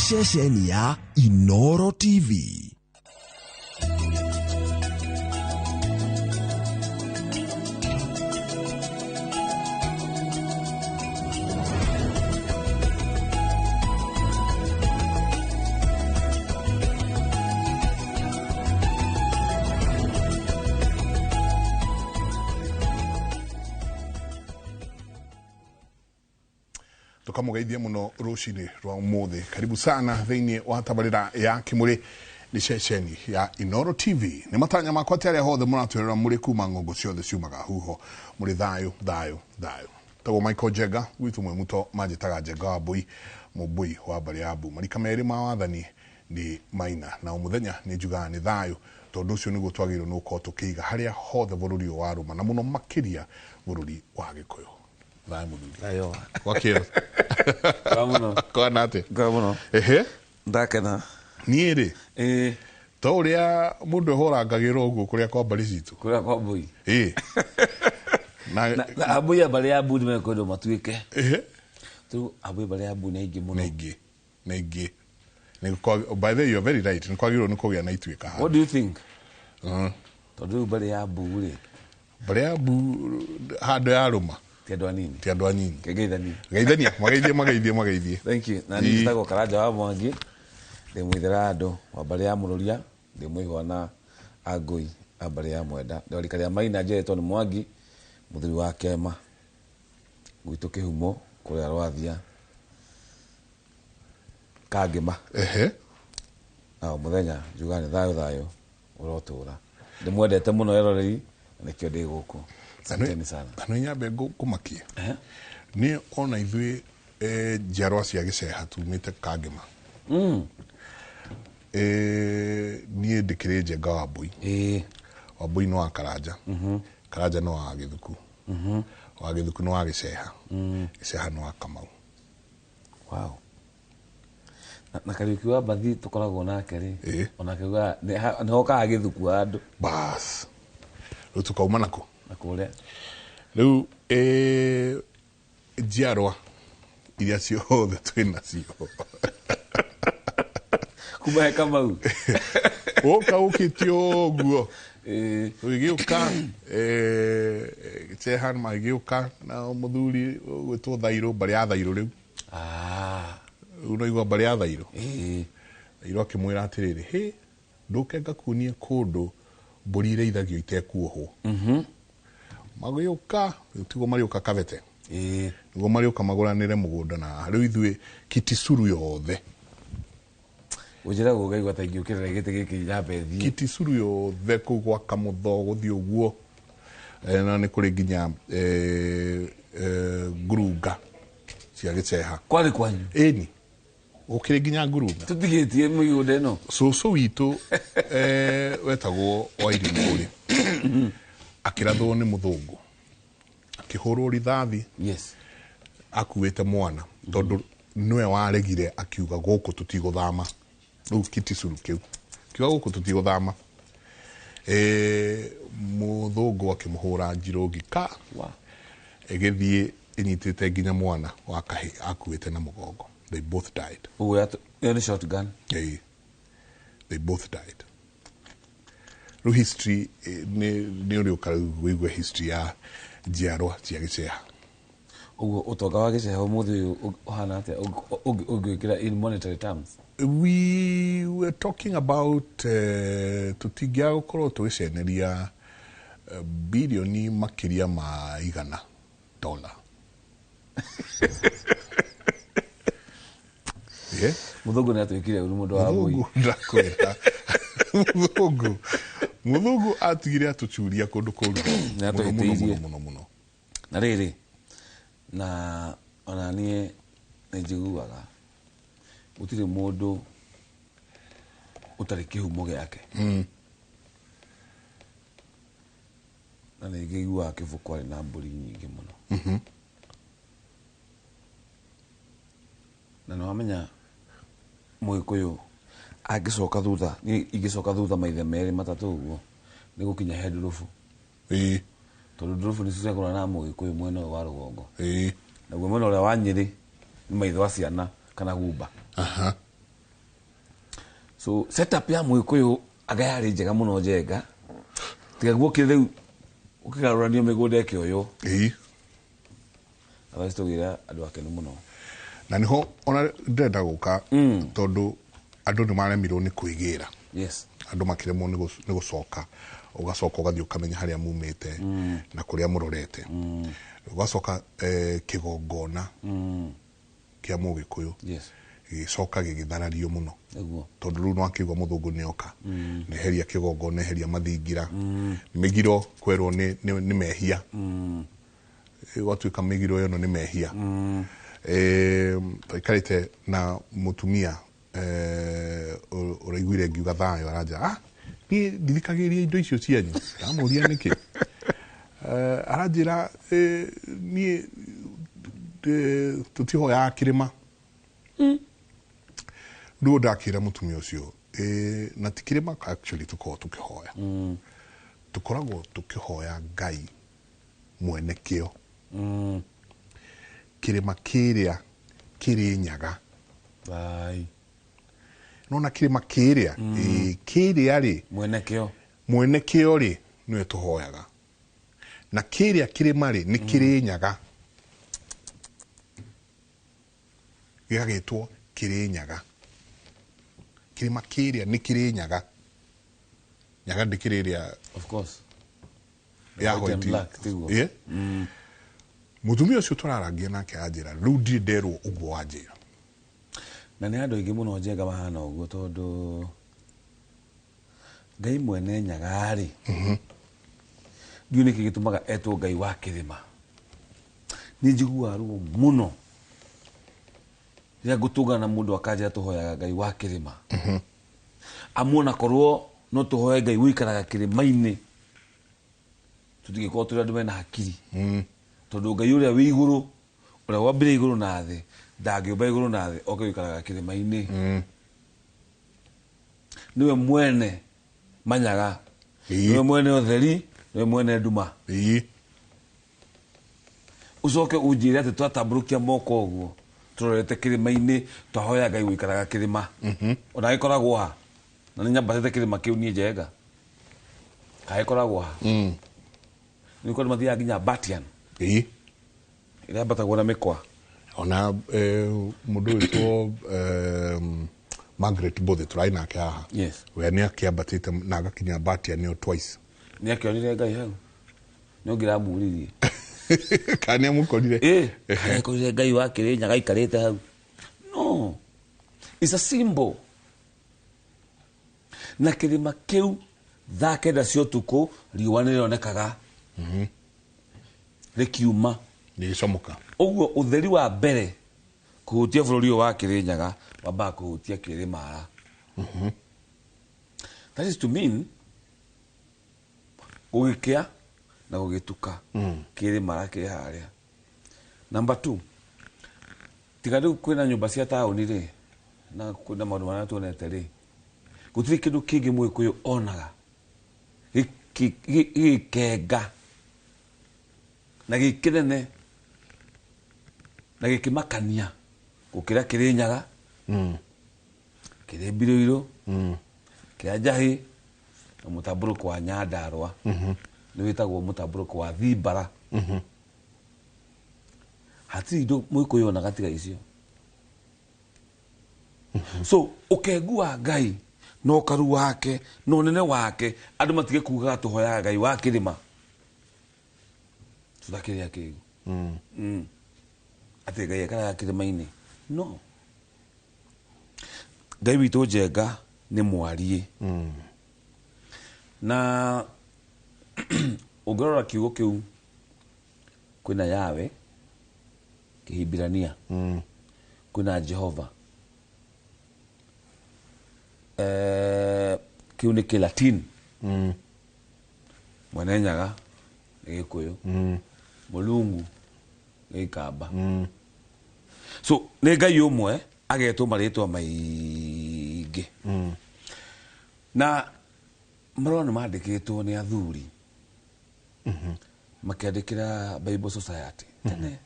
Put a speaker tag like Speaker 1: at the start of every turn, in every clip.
Speaker 1: Ceceni ya Inoro TV.
Speaker 2: Tukamugeithia muno rucini rwa umuthi. Karibu sana thiini wa tabarira ya Kimuri ni ceceni ya Inoro TV. Ni matanya makwa ati aria hothe muratwirora muri kuma ngongo ciothe ciumaga huho muri thayo thayo thayo. Tagwo Michael Njega gwitu mwe muto manjitaga Njenga wa Mbui, Mũmbui wa mbarĩ ya Mbu. Marika merĩ ma wathani ni maina na umuthenya ni njugaga ni thayo, tondu ucio niguo twagĩrĩirwo nĩ gũkorwo tũkĩiga harĩa hothe bũrũri ũyũ warũma na mũno makĩria bũrũri wa Gĩkũyũ. Thayo mũthuri.
Speaker 3: Thayo.
Speaker 2: Gwakĩo.
Speaker 3: Kwa mũno.
Speaker 2: Kwana atĩa?
Speaker 3: Kwa mũno.
Speaker 2: Ehe.
Speaker 3: Ndakena.
Speaker 2: Niĩ rĩ?
Speaker 3: Ĩĩ.
Speaker 2: To ũrĩa mũndũ ehũrangagĩra ũguo kũrĩa kwa mbarĩ citũ.
Speaker 3: Kũrĩa kwa Mbui.
Speaker 2: Ĩĩ. Na
Speaker 3: Na Ambui a mbarĩ ya Mbu nĩmekwendwo matuĩke.
Speaker 2: Ehe.
Speaker 3: Rĩu Ambui mbarĩ ya Mbu nĩ aingĩ mũno.
Speaker 2: Nĩ aingĩ. Nĩ aingĩ. Nĩ kwa, by the way, you are very right. Nĩ kwagĩrĩirwo nĩ kũgĩa na ituĩka haha.
Speaker 3: What do you think? Tondũ rĩu mbarĩ ya Mbu rĩ.
Speaker 2: Mbarĩ ya Mbu handũ yarũma.
Speaker 3: Ti andũ anini.
Speaker 2: Ti andũ anini.
Speaker 3: Kĩgeithanie.
Speaker 2: Geithania, mageithie, mageithie, mageithie.
Speaker 3: Thank you. Na niĩ njĩtagwo Karanja wa Mwangi, ndĩ mũithĩra andũ wa mbarĩ ya Mũrũria, ndĩ mũihwa na Angũi a mbarĩ ya Mwenda. Ndĩ wa rika rĩa Maina, njiarĩtwo nĩ Mwangi, mũthuri wa Kema, gwitũ Kĩhumo, kũrĩa Rwathia, Kangĩma.
Speaker 2: Ehe.
Speaker 3: Na o mũthenya njugaga nĩ thayũ thayũ ũrotũra. Ndĩmwendete mũno eroreri, na nĩkĩo ndĩ gũkũ. Asanteni sana.
Speaker 2: Na nĩ nyambe ngũmakie.
Speaker 3: Ehe.
Speaker 2: Nĩ ona ithuĩ, njiarwa cia Gĩceha tumĩte Kangĩma. Niĩ ndĩkĩrĩ Njenga wa Mbui. Wa Mbui nĩ wa Karanja. Karanja nĩ wa Gĩthuku. Wa Gĩthuku nĩ wa Gĩceha. Gĩceha nĩ wa Kamau.
Speaker 3: Wow. Na Kariũki wa Mbathi tũkoragwo nake rĩ, onake augaga, nĩ hokaga Gĩthuku handũ.
Speaker 2: Bas. Rĩu tũkauma nakũ?
Speaker 3: Na kũrĩa.
Speaker 2: Rĩu, njiarwa iria ciothe twĩ nacio.
Speaker 3: Kuma he Kamau.
Speaker 2: Ũka ũkĩte ũguo. Ũgĩũka, Gĩceha magĩũka na mũthuri ũgwĩtwo Thairũ, mbarĩ ya Thairũ rĩu. Rĩu ũraigua mbarĩ ya Thairũ? Thairũ akĩmwĩra atĩrĩrĩ, hĩ, ndũke ngakuonie kũndũ mbũri irĩithagio itekuohwo. Magĩũka, rĩu tiguo marĩũka Kabete. Nĩguo marĩũka magũranĩre mũgũnda na rĩu ithuĩ Kitisuru yothe.
Speaker 3: Ũnjĩra ũguo ngaigua ta ingĩũkĩrĩra gĩtĩ gĩkĩ nyambe thiĩ.
Speaker 2: Kitisuru yothe kũu gwa Kamũtho gũthiĩ ũguo. Na nĩ kũrĩ nginya, ngurunga cia Gĩceha.
Speaker 3: Kwarĩ kwanyu?
Speaker 2: Ĩni. Gũkĩrĩ nginya ngurunga.
Speaker 3: Tũtigĩtie mĩgũnda ĩno.
Speaker 2: Cũcũ witũ, wetagwo Wairimũ rĩ, akĩrathwo nĩ mũthũngũ. Akĩhũrwo rithathi. Akuĩte mwana tondũ nĩwe waregire akiuga gũkũ tũtigũthama. Rĩu Kitisuru kĩu. Akiuga gũkũ tũtigũthama. Mũthũngũ akĩmũhũra njirũngi ka. Ĩgĩthiĩ ĩnyitĩte nginya mwana wa kahĩĩ akuĩte na mũgongo. They both died.
Speaker 3: Ũguo ĩyo nĩ shotgun.
Speaker 2: Ĩĩ. They both died. Rĩu history, nĩ ũrĩũka rĩu wĩigue history ya njiarwa cia Gĩceha.
Speaker 3: Ũguo ũtonga wa Gĩceha ũmũthĩ ũyũ ũhana atĩa ũngĩwĩkĩra in monetary terms?
Speaker 2: We were talking about, tũtingĩaga gũkorwo tũgĩceneria, bilioni makĩria ma igana dollar. Yeah.
Speaker 3: Mũthũngũ nĩ atwĩkire ũru mũndũ wa Mbui.
Speaker 2: Mũthũngũ ndakwĩra. Mũthũngũ. Mũthũngũ atigire atũcuria kũndũ kũru.
Speaker 3: Nĩ
Speaker 2: Mũno, mũno,
Speaker 3: atũhĩtĩirie.
Speaker 2: mũno, mũno, mũno.
Speaker 3: Na rĩrĩ, na ona niĩ nĩ njiguaga gũtirĩ mũndũ ũtarĩ kĩhumo gĩake. Na nĩ ngĩiguaga Kĩbũkũ arĩ na mbũri nyingĩ mũno. Na nĩ wamenya Mũgĩkũyũ angĩcoka thutha, niĩ ingĩcoka thutha maithe merĩ matatũ ũguo, nĩ gũkinya he ndũrũbũ. Tondũ ndũrũbũ nĩcio ciakũrana na Mũgĩkũyũ mwena ũyũ wa rũgongo. Naguo mwena ũrĩa wa Nyĩrĩ nĩ maitho wa ciana kana gumba. So setup ya Mũgĩkũyũ anga yarĩ njega mũno, Njenga, tiga guokire rĩu ũkĩgarũranio mĩgũnda ĩkĩoywo. Otherwise tũgĩra andũ akenu mũno.
Speaker 2: Na niho ona ndĩrenda gũka, tondũ andũ nĩ maremirwo nĩ kwĩgĩra. Andũ makĩremwo nĩ gũcoka, ũgacoka ũgathiĩ ũkamenya harĩa mumĩte na kũrĩa mũrorete, ũgacoka kĩgongona kĩa Mũgĩkũyũ gĩgĩcoka gĩgĩtharario mũno, tondũ rĩu nĩwakĩigua mũthũngũ nĩoka, neheria kĩgongona, eheria mathingira, mĩgiro kwerwo nĩ mehia, gwatuĩka mĩgiro ĩno nĩ mehia. Twaikarĩte na mũtumia ũraiguire ngiuga thayũ, aranja, "Ah, niĩ ndithikagĩrĩria indo icio cianyu." Ndamũria nĩkĩ, aranjĩra, "Niĩ tũtihoyaga kĩrĩma." Rĩu ndakĩra mũtumia ũcio, na ti kĩrĩma actually tũkoragwo tũkĩhoya, tũkoragwo tũkĩhoya Ngai mwene kĩo. Kĩrĩma kĩrĩa kĩrĩ Nyaga.
Speaker 3: Ai.
Speaker 2: Nona kĩrĩma kĩrĩa, kĩrĩa rĩ,
Speaker 3: mwene kĩo.
Speaker 2: Mwene kĩo rĩ, nĩwe tũhoyaga, na kĩrĩa kĩrĩma rĩ, nĩ kĩrĩ Nyaga, gĩgagĩtwo kĩrĩ Nyaga. Kĩrĩma kĩrĩa nĩ kĩrĩ Nyaga. Nyaga ndĩkĩrĩ ĩrĩa
Speaker 3: Of course.
Speaker 2: ya
Speaker 3: White and
Speaker 2: white.
Speaker 3: black, tiguo?
Speaker 2: Yeah. Mũtumia ũcio tũrarangia nake anjĩra, rĩu ndirĩ nderwo ũguo wanjĩra.
Speaker 3: Na nĩ andũ aingĩ mũno, Njenga, mahana ũguo, tondũ Ngai mwene Nyaga rĩ, ndiũ nĩkĩ gĩtũmaga etwo Ngai wa kĩrĩma. Nĩ njiguaga ruo mũno rĩrĩa ngũtũngana na mũndũ akanjĩra tũhoyaga Ngai wa kĩrĩma. Amuona korwo no tũhoe Ngai ũikaraga kĩrĩma-inĩ, tũtingĩkorwo tũrĩ andũ mena hakiri, tondũ Ngai ũrĩa wĩ igũrũ, ũrĩa wambire igũrũ na thĩ, ndangĩũmba igũrũ na thĩ oke gũikaraga kĩrĩma-inĩ. Nĩwe mwene manyaga, nĩwe mwene ũtheri, nĩwe mwene nduma. Ũcoke ũnjĩre atĩ twatambũrũkia moko ũguo tũrorete kĩrĩma-inĩ, twahoya Ngai gũikaraga kĩrĩma, ona gĩkoragwo ha? Na nĩ nyambatĩte kĩrĩma kĩu niĩ, Njenga, kagĩkoragwo ha? Nĩ kũndũ mathiaga nginya Batian, ĩrĩa yambatagwo na mĩkwa.
Speaker 2: Ona mũndũ wĩtwo Margaret Bothe tũrarĩ nake haha, we nĩ akĩambatĩte na agakinya Batian ĩyo twice.
Speaker 3: Nĩ akĩonire Ngai hau? Nĩ ũngĩramũririe.
Speaker 2: Kana nĩ amũkorire?
Speaker 3: Ĩ, akorire Ngai wa Kĩrĩnyaga aikarĩte hau? No it's a symbol. Na kĩrĩma kĩu thaa 9 cia ũtukũ riũa nĩ rĩonekaga rĩkiuma.
Speaker 2: Rĩgĩcomoka.
Speaker 3: Ũguo ũtheri wa mbere kũhutia bũrũri ũyũ wa Kĩrĩnyaga wambaga kũhutia Kĩrĩmara. That is to mean gũgĩkĩa na gũgĩtuka, Kĩrĩmara kĩ harĩa. Number two, tiga rĩu kwĩna nyũmba cia taũni rĩ, na kwĩna maũndũ marĩa tuonete rĩ, gũtirĩ kĩndũ kĩngĩ Mũgĩkũyũ onaga gĩgĩkenga na gĩkĩnene na gĩkĩmakania gũkĩra Kĩrĩnyaga, kĩrĩ Mbirũirũ, kĩa Njahĩ na mũtambũrũko wa Nyandarũa, nĩ wĩtagwo mũtambũrũko wa Thimbara. Hatirĩ indo Mũgĩkũyũ onaga tiga icio. So ũkengu wa Ngai na ũkaru wake na ũnene wake, andũ matige kugaga tũhoyaga Ngai wa kĩrĩma tũtakĩrĩa kĩu, atĩ Ngai ekaraga kĩrĩma-inĩ. No Ngai witũ, Njenga, nĩ mwariĩ, na ũngĩrora kiugo kĩu kwĩna Yawe Kĩhibirania, kwĩna Jehova, kĩu nĩ Kĩlatin, mwene Nyaga nĩ Gĩkũyũ, Mũlungu nĩ Gĩkamba. So nĩ Ngai ũmwe agetwo marĩtwa maingĩ, na marũa nĩ mandĩkĩtwo nĩ athuri makĩandĩkĩra Bible Society tene,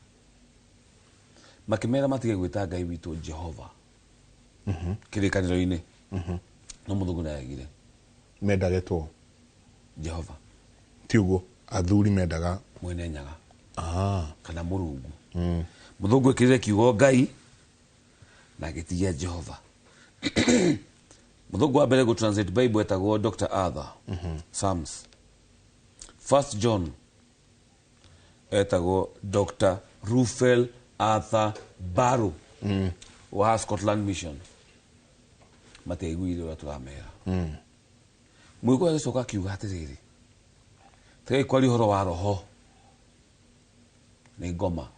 Speaker 3: makĩmera matige gwĩta Ngai witũ Jehova Kĩrĩkanĩro-inĩ. No mũthũngũ nĩaregire.
Speaker 2: Mendagetwo
Speaker 3: Jehova.
Speaker 2: Ti ũguo athuri mendaga
Speaker 3: Mwene Nyaga. Kana Mũrungu. Mũthũngũ ekĩrire kiugo Ngai na agĩtigia Jehova. Mũthũngũ wa mbere gũ translate Bible etagwo Dr. Arthur Sams. First John etagwo Dr. Rufel Arthur Barrow wa Scotland Mission. Matiaiguire ũrĩa tũramera. Mũgĩkũyũ agĩcoka akiuga atĩrĩrĩ, tigai kwaria ũhoro wa roho nĩ ngoma.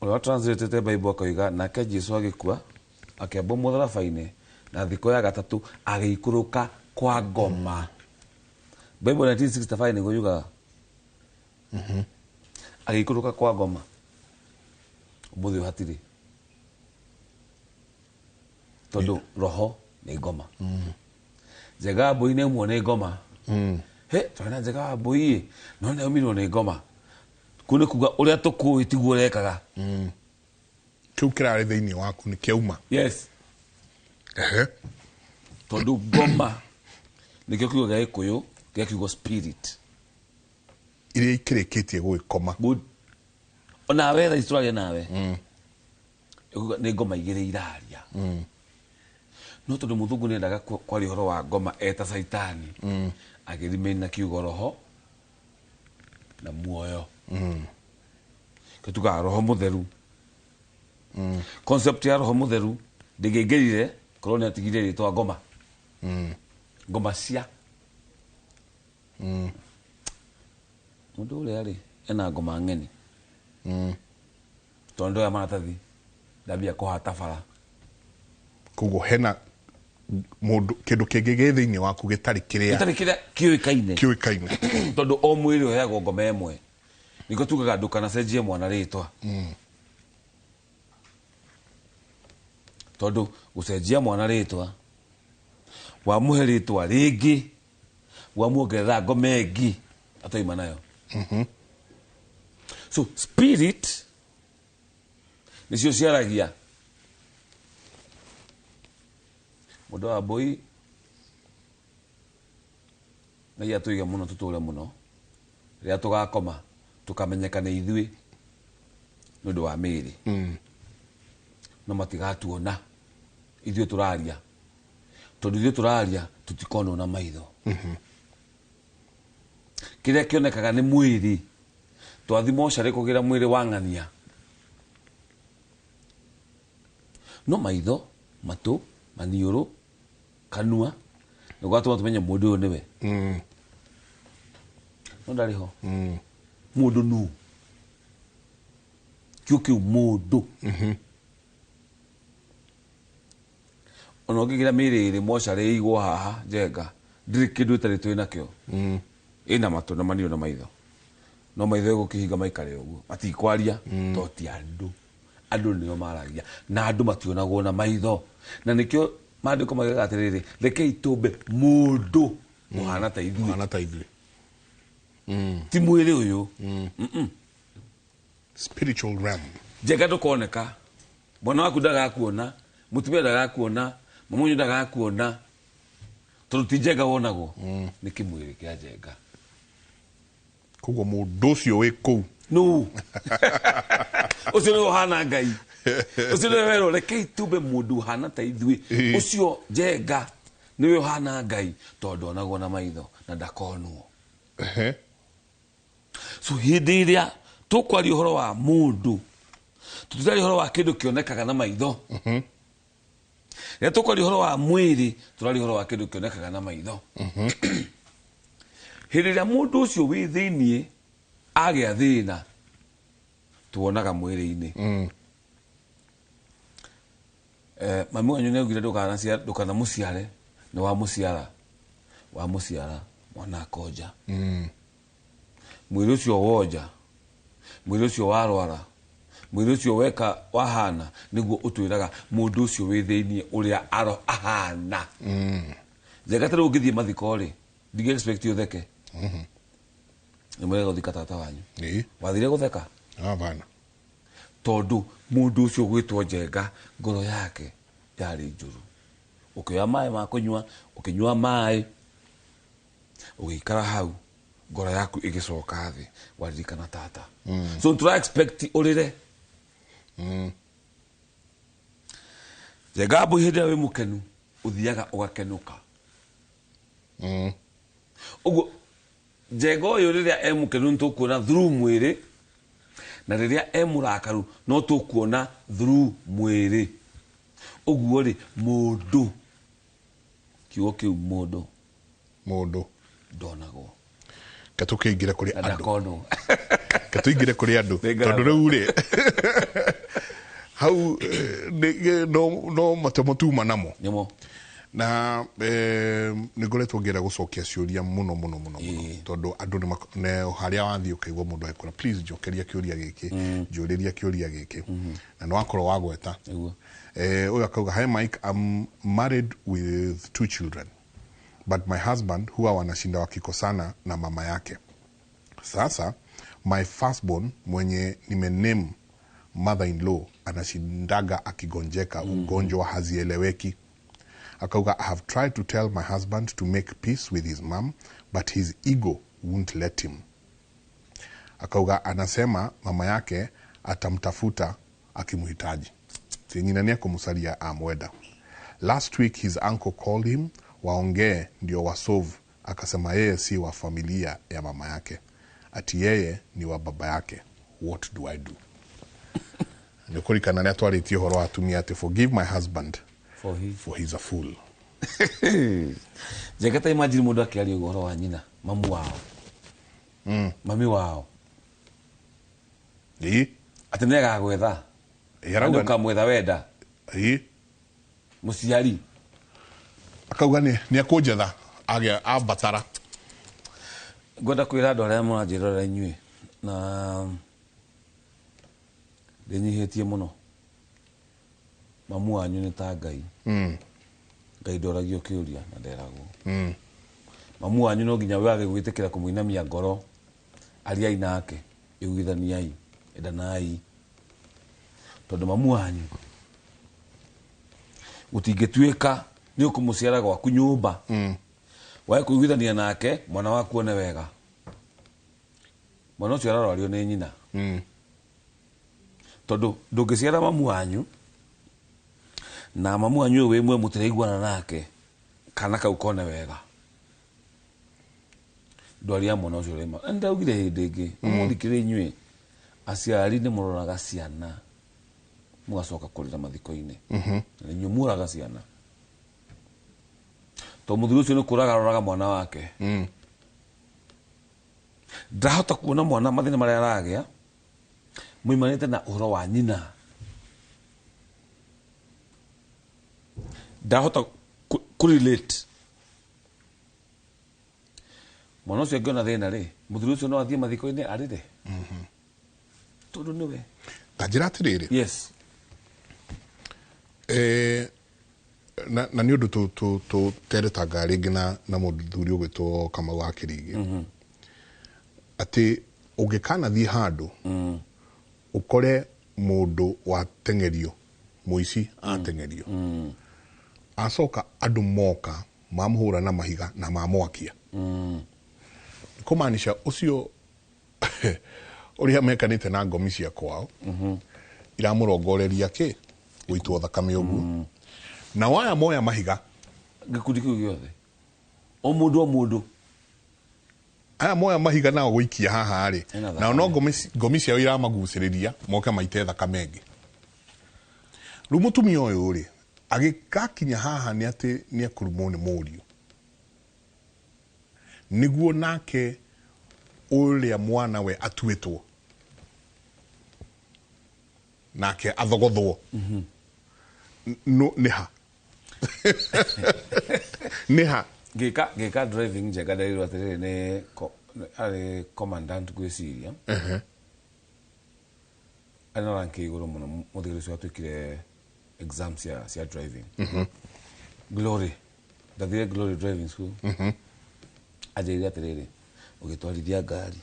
Speaker 3: Ũrĩa wa translate Bible akoiga nake Jesu agĩkua akĩambwo mũtharaba-inĩ na thikũ ya gatatũ agĩikũrũka kwa ngoma. Bible 1965 nĩguo yugaga. Agĩikũrũka kwa ngoma. Ũmũthĩ ũyũ hatirĩ. Tondũ roho nĩ ngoma. Njega wa mbũi nĩ ĩmwe nĩ ngoma. He, twarĩ na njega wa mbũi ĩ, no nĩ aumirwo nĩ ngoma. Kũu nĩ kuga ũrĩa tũkũĩ tiguo ũrekaga.
Speaker 2: Kĩu kĩrarĩ thĩinĩ waku nĩ kĩauma.
Speaker 3: Yes.
Speaker 2: Ehe.
Speaker 3: Tondũ ngoma nĩkĩo kiugo gĩa Gĩkũyũ gĩa kiugo spirit.
Speaker 2: Iria ikĩrĩkĩtie gũgĩkoma.
Speaker 3: Good. Onawe thaa ici tũraria nawe. Ĩkuga nĩ ngoma igĩrĩ iraria. No tondũ mũthũngũ nĩendaga kwaria ũhoro wa ngoma eta caitani, agĩremain na kiugo roho na muoyo. Kĩo tugaga roho mũtheru. Concept ya roho mũtheru ndĩngĩaingĩrire korwo nĩ atigire rĩtwa ngoma. Ngoma cia. Mũndũ ũrĩa rĩ ena ngoma ng'eni. Tondũ ndoya maratathi ndambia kũhata bara.
Speaker 2: Koguo hena mũndũ kĩndũ kĩngĩ gĩ thĩinĩ waku gĩtarĩ kĩrĩa
Speaker 3: gĩtarĩ kĩrĩa kĩũĩkaine.
Speaker 2: Kĩũĩkaine.
Speaker 3: Tondũ o mwĩrĩ ũheagwo ngoma ĩmwe. Nĩkĩo tugaga ndũkanacenjie mwana rĩtwa. Tondũ gũcenjia mwana rĩtwa, wamũhe rĩtwa rĩngĩ, wamuongerera ngoma ĩngĩ atauma nayo. So spirit nĩcio ciaragia. Mũndũ wa mbũi Ngai atũige mũno tũtũre mũno, rĩrĩa tũgakoma tũkamenyeka nĩ ithuĩ nĩ ũndũ wa mĩĩrĩ. No matigatuona ithuĩ tũraria, tondũ ithuĩ tũraria tũtikonwo na maitho. Kĩrĩa kĩonekaga nĩ mwĩrĩ, twathi mocarĩ kũgĩra mwĩrĩ wa ng'ania. No maitho, matũ, maniũrũ, kanua, nĩ gwatũma tũmenye mũndũ ũyũ nĩwe. No ndarĩ ho. Mũndũ nũ? Kĩo kĩu mũndũ. Ona ũngĩgĩra mĩĩrĩ ĩrĩ mocarĩ ĩigwo haha Njenga, ndĩrĩ kĩndũ ĩtarĩ twĩ nakĩo. Ĩna matũ na maniũrũ na maitho. No maitho ĩgũkĩhinga maikare ũguo. Matikwaria, to ti andũ. Andũ nĩo maragia. Na andũ mationagwo na maitho. Na nĩkĩo maandĩko maugaga atĩrĩrĩ, rekei tũmbe mũndũ ũhana ta ithuĩ.
Speaker 2: Ũhana ta ithuĩ.
Speaker 3: Ti mwĩrĩ ũyũ.
Speaker 2: Spiritual realm.
Speaker 3: Njenga ndũkoneka. Mwana waku ndagakuona, mũtumia ndagakuona, mama wanyu ndagakuona. Tondũ ti Njenga wonagwo. Nĩ kĩmwĩrĩ kĩa Njenga.
Speaker 2: Koguo mũndũ ũcio wĩ kũu.
Speaker 3: Nũ? Ũcio nĩwe ũhana Ngai. Ũcio nĩwe werwo, rekei tũmbe mũndũ ũhana ta ithuĩ. Ũcio Njenga nĩwe ũhana Ngai, tondũ ndonagwo na maitho na ndakonwo. So hĩndĩ ĩrĩa tũkwaria ũhoro wa mũndũ, tũtiraria ũhoro wa kĩndũ kĩonekaga na maitho. Rĩrĩa tũkwaria ũhoro wa mwĩrĩ, tũraria ũhoro wa kĩndũ kĩonekaga na maitho. Hĩndĩ ĩrĩa mũndũ ũcio wĩ thĩiniĩ agĩa thĩna, tuonaga mwĩrĩ-inĩ. Mami wanyu nĩ augire ndũkanamũciare, nĩ wamũciara. Wamũciara, mwana akonja. Mwĩrĩ ũcio wonja, mwĩrĩ ũcio warwara, mwĩrĩ ũcio weka wahana, nĩguo ũtwĩraga mũndũ ũcio wĩ thĩiniĩ ũrĩa aro ahana. Njega ta rĩu ũngĩthiĩ mathiko rĩ, ndingĩ expect ũtheke. Nĩ mũrega gũthika tata wanyu. Wathire gũtheka?
Speaker 2: Hapana.
Speaker 3: Tondũ mũndũ ũcio gwĩtwo Njenga, ngoro yake yarĩ njũru. Ũkĩoya maĩ ma kũnyua, ũkĩnyua maĩ, ũgĩikara hau, ngoro yaku ĩgĩcoka thĩ, waririkana tata. So tũra expect ũrĩre. Njenga Mbui, hĩndĩ ĩrĩa wĩ mũkenu ũthiaga ũgakenũka. Ũguo Njenga ũyũ rĩrĩa e mũkenu nĩ tũkuona through mwĩrĩ, na rĩrĩa e mũrakaru no tũkuona through mwĩrĩ. Ũguo rĩ, mũndũ, kiugo kĩu mũndũ,
Speaker 2: Mũndũ
Speaker 3: ndonagwo.
Speaker 2: Ke tũkĩingĩre kũrĩ
Speaker 3: na
Speaker 2: andũ.
Speaker 3: Ndakonwo.
Speaker 2: Ke tũingĩre kũrĩ andũ.
Speaker 3: Nĩ ngarama.
Speaker 2: Tondũ rĩu rĩ hau no matemo tuma namo.
Speaker 3: Nĩmo.
Speaker 2: Na nĩ ngoretwo ngĩenda gũcokia ciũria mũno mũno mũno mũno, tondũ andũ nĩ harĩa wathiĩ ũkaigua mũndũ agĩkwĩra, "Please njokeria kĩũria gĩkĩ, njũrĩria kĩũria gĩkĩ," na nĩ wakorwo wagweta. Ũyũ akauga, "Hi Mike, I'm married with two children, but my husband huwa wanashinda wakikosana na mama yake. Sasa my firstborn mwenye nimename mother-in-law anashindaga akigonjeka ugonjwa hazieleweki." Akauga, "I have tried to tell my husband to make peace with his mom, but his ego won't let him." Akauga anasema mama yake atamtafuta akimhitaji. Ti nyina nĩ ekũmũcaria amwenda. Last week his uncle called him waongee ndio wasolve, akasema yeye si wa familia ya mama yake, ati yeye ni wa baba yake. What do I do? Nĩ kũrikana nĩ atwarĩtie ũhoro wa atumia atĩ, "Forgive my husband
Speaker 3: for he
Speaker 2: for he's a fool."
Speaker 3: Njenga, ta imagine mũndũ akĩaria ũhoro wa nyina, mamu wao, mami wao, atĩ nĩ agagwetha.
Speaker 2: Arauga
Speaker 3: ũkamwetha wenda. Mũciari.
Speaker 2: Akauga nĩ ekũnjetha agĩa ambatara.
Speaker 3: Ngwenda kwĩra andũ arĩa mũranjĩrorera inyuĩ, na ndĩnyihĩtie mũno, mamu wanyu nĩ ta Ngai. Ngai ndoragio kĩũria na nderagwo. Mamu wanyu no nginya wage gwĩtĩkĩra kũmũinamia ngoro, ariai nake, iguithaniai, endanai, tondũ mamu wanyu gũtingĩtuĩka nĩ ũkũmũciara gwaku nyũmba, wage kũiguithania nake, mwana waku one wega. Mwana ũcio ararwario nĩ nyina, tondũ ndũngĩciara mamu wanyu na mamu wanyu ũyũ wĩ mwe mũtiraiguana nake, kana kau kone wega ndwari ya mwana ũcio rĩma. Ndaugire hĩndĩ ĩngĩ, mũthikĩrĩ inyuĩ aciari nĩ mũroraga ciana mũgacoka kũrĩra mathiko-inĩ, na inyuĩ mũraga ciana, to mũthuri ũcio nĩ kũraga aroraga mwana wake. Ndahota kuona mwana mathĩna marĩa aragĩa muimanĩte na ũhoro wa nyina. Ndahota kũ-relate mwana ũcio angĩona thĩna rĩ, mũthuri ũcio no athiĩ mathiko-inĩ arĩre tondũ nĩwe.
Speaker 2: Ta njĩra atĩrĩrĩ.
Speaker 3: Yes.
Speaker 2: Na nĩ ũndũ tũteretanga rĩngĩ na mũthuri ũgwĩtwo Kamau wa Kĩrigi, atĩ ũngĩkanathiĩ handũ ũkore mũndũ wateng'erio, mũici ateng'erio, acoka andũ moka mamũhũra na mahiga na mamwakia, kũmaanisha ũcio ũrĩa mekanĩte na ngomi cia kwao iramũrongoreria kĩ gũitwo thakame ũguo, na waya moya mahiga.
Speaker 3: Gĩkundi kĩu gĩothe, o mũndũ o mũndũ.
Speaker 2: Aya moya mahiga nao gũikia haha rĩ,
Speaker 3: Ena
Speaker 2: nao no ngomi ciao iramagucĩrĩria moke maite thakame ĩngĩ. Rĩu mũtumia ũyũ rĩ, agĩgakinya haha nĩ atĩ nĩ ekũrumwo nĩ mũriũ nĩguo nake ũrĩa mwana we atuĩtwo nake athogothwo. No nĩ ha nĩ ha?
Speaker 3: Ngĩka driving, Njenga, nderirwo atĩrĩrĩ, nĩ arĩ commandant ngwĩciria, arĩ na rank igũrũ mũno. Mũthuri ũcio atuĩkire exam cia driving Glory, ndathire Glory Driving School. Anjĩrire atĩrĩrĩ, ũgĩtwarithia ngari,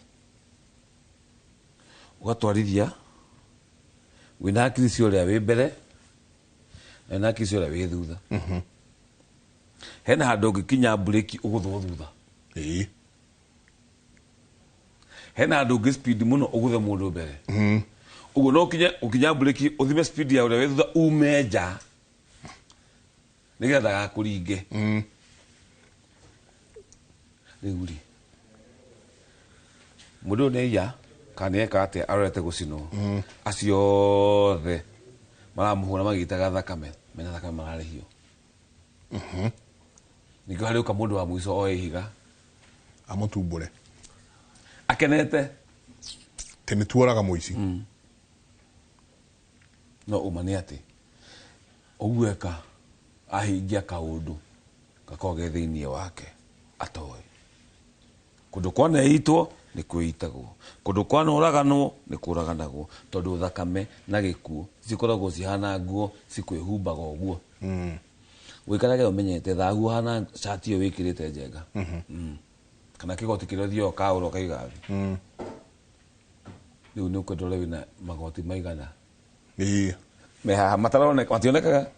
Speaker 3: ũgatwarithia wĩna hakiri cia ũrĩa wĩ mbere na wĩna hakiri cia ũrĩa wĩ thutha. Hena handũ ũngĩkinya mburĩki ũgũthwo thutha.
Speaker 2: Ĩĩ.
Speaker 3: Hena handũ ũngĩ speed mũno ũgũthe mũndũ mbere. Ũguo no ũkinye ũkinya mburĩki ũthime speed ya ũrĩa wĩ thutha ume nja nĩgetha ndagakũringe. Rĩu rĩ, mũndũ ũyũ nĩ aiya kana nĩ eka atĩa arorete gũcinwo, acio othe maramũhũra magĩitaga thakame, mena thakame mararĩhio. Ningĩ harĩũka mũndũ wa mũico oe ihiga
Speaker 2: amũtumbũre
Speaker 3: akenete.
Speaker 2: Tĩ nĩ tuoraga mũici.
Speaker 3: No ũma nĩ atĩ ũguo eka ahingia kaũndũ gakoragwo ge thĩinĩ wake atoĩ. Kũndũ kwaneitwo nĩ kwĩitagwo, kũndũ kwanũraganwo nĩ kũraganagwo, tondũ thakame na gĩkuũ cikoragwo cihana nguo cikwĩhumbaga ũguo. Wĩikarage ũmenyete thahu ũhana cati ĩyo wĩkĩrĩte njenga. Kana kĩgoti kĩrĩa ũthiaga ũkaũra ũkaiga thĩ. Rĩu nĩ ũkwenda ũrĩa wĩna magoti maigana
Speaker 2: Ĩĩ.
Speaker 3: Me haha mataroneka, mationekaga.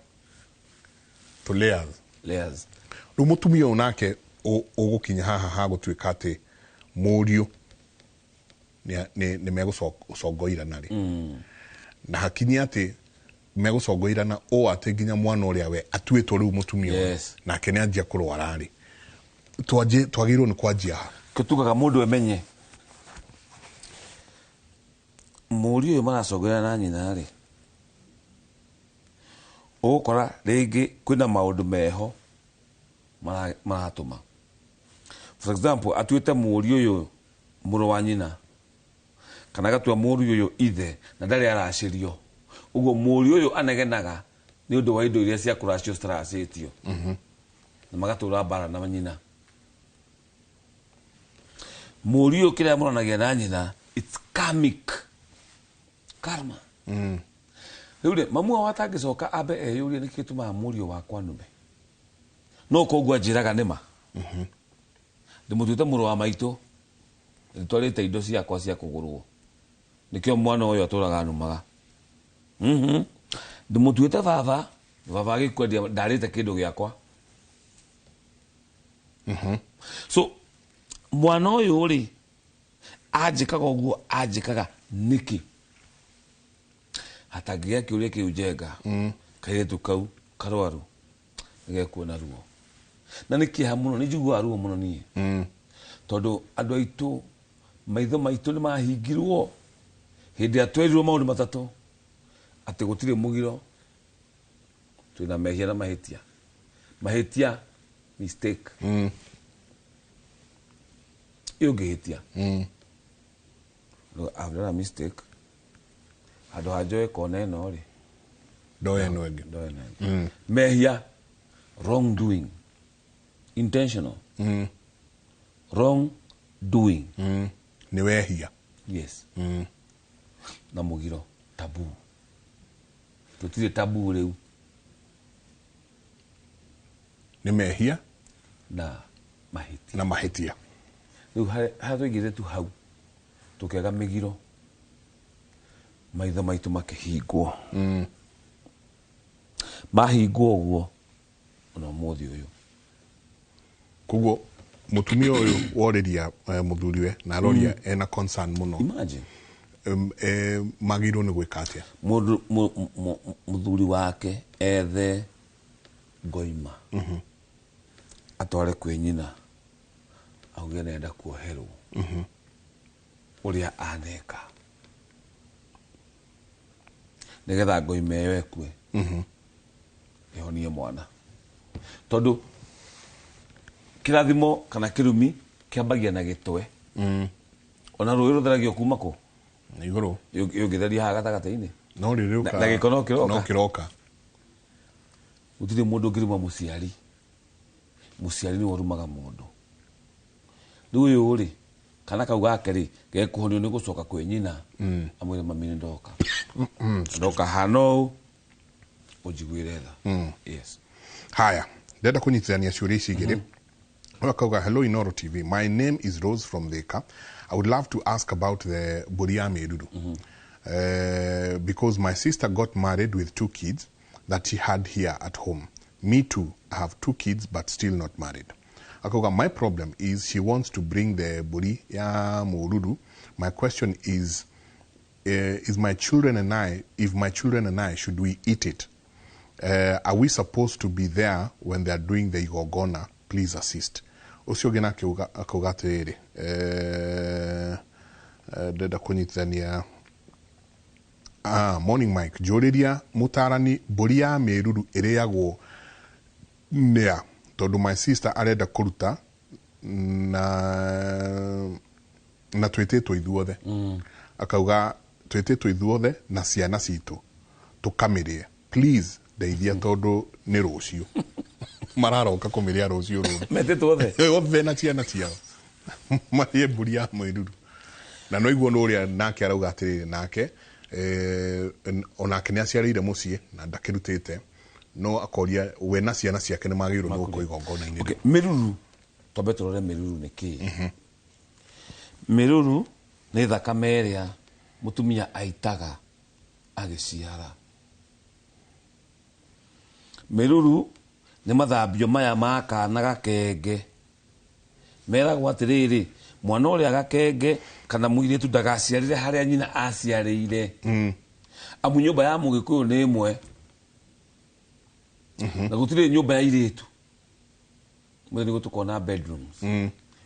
Speaker 2: To layers.
Speaker 3: Layers.
Speaker 2: Rĩu mũtumia ũyũ nake ũgũkinya haha ha gũtuĩka atĩ mũriũ nĩ megũcongoirana rĩ, na hakinye atĩ megũcongoirana ũũ atĩ nginya mwana ũrĩa we atuĩtwo rĩu mũtumia ũyũ, nake nĩ anjia kũrwara rĩ, twagĩrĩirwo nĩ kwanjia ha?
Speaker 3: Tugaga mũndũ emenye mũriũ ũyũ maracongoirana na nyina rĩ, ũgũkora rĩngĩ kwĩna maũndũ meho maratũma. For example, atuĩte mũriũ ũyũ mũrũ wa nyina, kana agatua mũriũ ũyũ ithe na ndarĩ aracĩrio. Ũguo mũriũ ũyũ anegenaga nĩ ũndũ wa indo iria cia kũracio citaracĩtio. Na magatũra mbara na nyina. Mũriũ ũyũ kĩrĩa amũranagia na nyina, it's karmic. Karma. Rĩu rĩ, mamu wao atangĩcoka ambe eyũrie nĩkĩ gĩtũmaga mũriũ wakwa nũme. No koguo anjĩraga nĩ ma. Ndĩmũtuĩte mũrũ wa maitũ, ndĩtwarĩte indo ciakwa cia kũgũrwo. Nĩkĩo mwana ũyũ atũraga anumaga. Ndĩmũtuĩte baba, baba agĩkwendia ndarĩte kĩndũ gĩakwa. So mwana ũyũ rĩ, anjĩkaga ũguo anjĩkaga nĩkĩ? Hatangĩgĩa kĩũria kĩu njenga, kairĩtu kau karwaru nĩgekuona ruo. Na nĩ kĩeha mũno, nĩ njiguaga ruo mũno niĩ. Tondũ andũ aitũ, maitho maitũ nĩ mahingirwo hĩndĩ ĩrĩa twerirwo maũndũ matatũ, atĩ gũtirĩ mũgiro, twĩna mehia na mahĩtia. Mahĩtia, mistake. Ĩ ũngĩhĩtia. Look, I've done a mistake. Handũ ha njoe kona ĩno rĩ,
Speaker 2: ndoe ĩno ĩngĩ.
Speaker 3: Ndoe ĩno ĩngĩ. Mehia, wrong doing. Intentional. Wrong doing.
Speaker 2: Nĩ wehia.
Speaker 3: Yes. Na mũgiro, taboo. Tũtirĩ taboo rĩu.
Speaker 2: Nĩ mehia
Speaker 3: na mahĩtia.
Speaker 2: Na mahĩtia.
Speaker 3: Rĩu harĩa twaigĩrĩre tu hau, tũkĩaga mĩgiro, maitho maitũ makĩhingwo. Mahingwo ũguo, ona ũmũthĩ ũyũ.
Speaker 2: Koguo mũtumia ũyũ worĩria mũthuriwe na aroria ena concern mũno.
Speaker 3: Imagine.
Speaker 2: Magĩrĩirwo nĩ gwĩka atĩa?
Speaker 3: Mũthuri wake ethe ngoima. Atware kwĩ nyina. Auge nenda kuoherwo. Ũrĩa aneka. Nĩgetha ngoima ĩyo ĩkue. Ĩhonie mwana. Tondũ kĩrathimo kana kĩrumi kĩambagia na gĩtwe. Ona rũĩ rũtheragio kuma kũ?
Speaker 2: Na igũrũ.
Speaker 3: Yũngĩtheria haha gatagatĩ-inĩ.
Speaker 2: No rĩrĩũka.
Speaker 3: Na gĩko no kĩroka.
Speaker 2: No kĩroka.
Speaker 3: Gũtirĩ mũndũ ũngĩruma mũciari. Mũciari nĩwe ũrumaga mũndũ. Rĩu ũyũ rĩ, kana kau gake rĩ, gekũhonio nĩ gũcoka kwĩ nyina. Amwĩre mami nĩ ndoka. Ndoka hana ũũ, ũnjiguĩre tha. Yes.
Speaker 2: Haya, ndĩrenda kũnyitithania ciũria ici igĩrĩ. Ũyũ akauga, hello Inoro TV, my name is Rose from Thika. I would love to ask about the mbũri ya mĩruru. Because my sister got married with 2 kids that she had here at home. Me too, I have two kids but still not married. Akauga my problem is she wants to bring the mbũri ya mũruru. My question is is my children and I, if my children and I, should we eat it? Are we supposed to be there when they are doing the igongona? Please assist. Ũcio ũngĩ nake akauga atĩrĩrĩ, ndĩrenda kũnyitithania. Ah, morning Mike, njũrĩria mũtarani, mbũri ya mĩruru ĩrĩagwo nĩa? Tondũ my sister arenda kũruta na twĩtĩtwo ithuothe. Akauga twĩtĩtwo ithuothe na ciana citũ tũkamĩrĩe. Please ndeithia tondũ nĩ rũciũ mararoka kũmĩrĩa, rũciũ rũrũ.
Speaker 3: Metĩtwo othe?
Speaker 2: Othe na ciana ciao marĩe mbũri ya mwĩruru. Na no iguo nĩ ũrĩa nake arauga atĩrĩrĩ, nake onake nĩ aciarĩire mũciĩ na ndakĩrutĩte, no akoria we na ciana ciake nĩ magĩrĩirwo nĩ gũkorwo igongona-inĩ.
Speaker 3: Okay, mĩruru, twambe tũrore mĩruru nĩ kĩĩ. Mĩruru nĩ thakame ĩrĩa mũtumia aitaga agĩciara. Mĩruru nĩ mathambio maya ma kana gakenge. Meragwo atĩrĩrĩ, mwana ũrĩa gakenge kana mũirĩtu ndagaciarĩre harĩa nyina aciarĩire, amu nyũmba ya mũgĩkũyũ nĩ ĩmwe na gũtirĩ nyũmba ya irĩtu. Mũthĩ nĩguo tũkona bedrooms.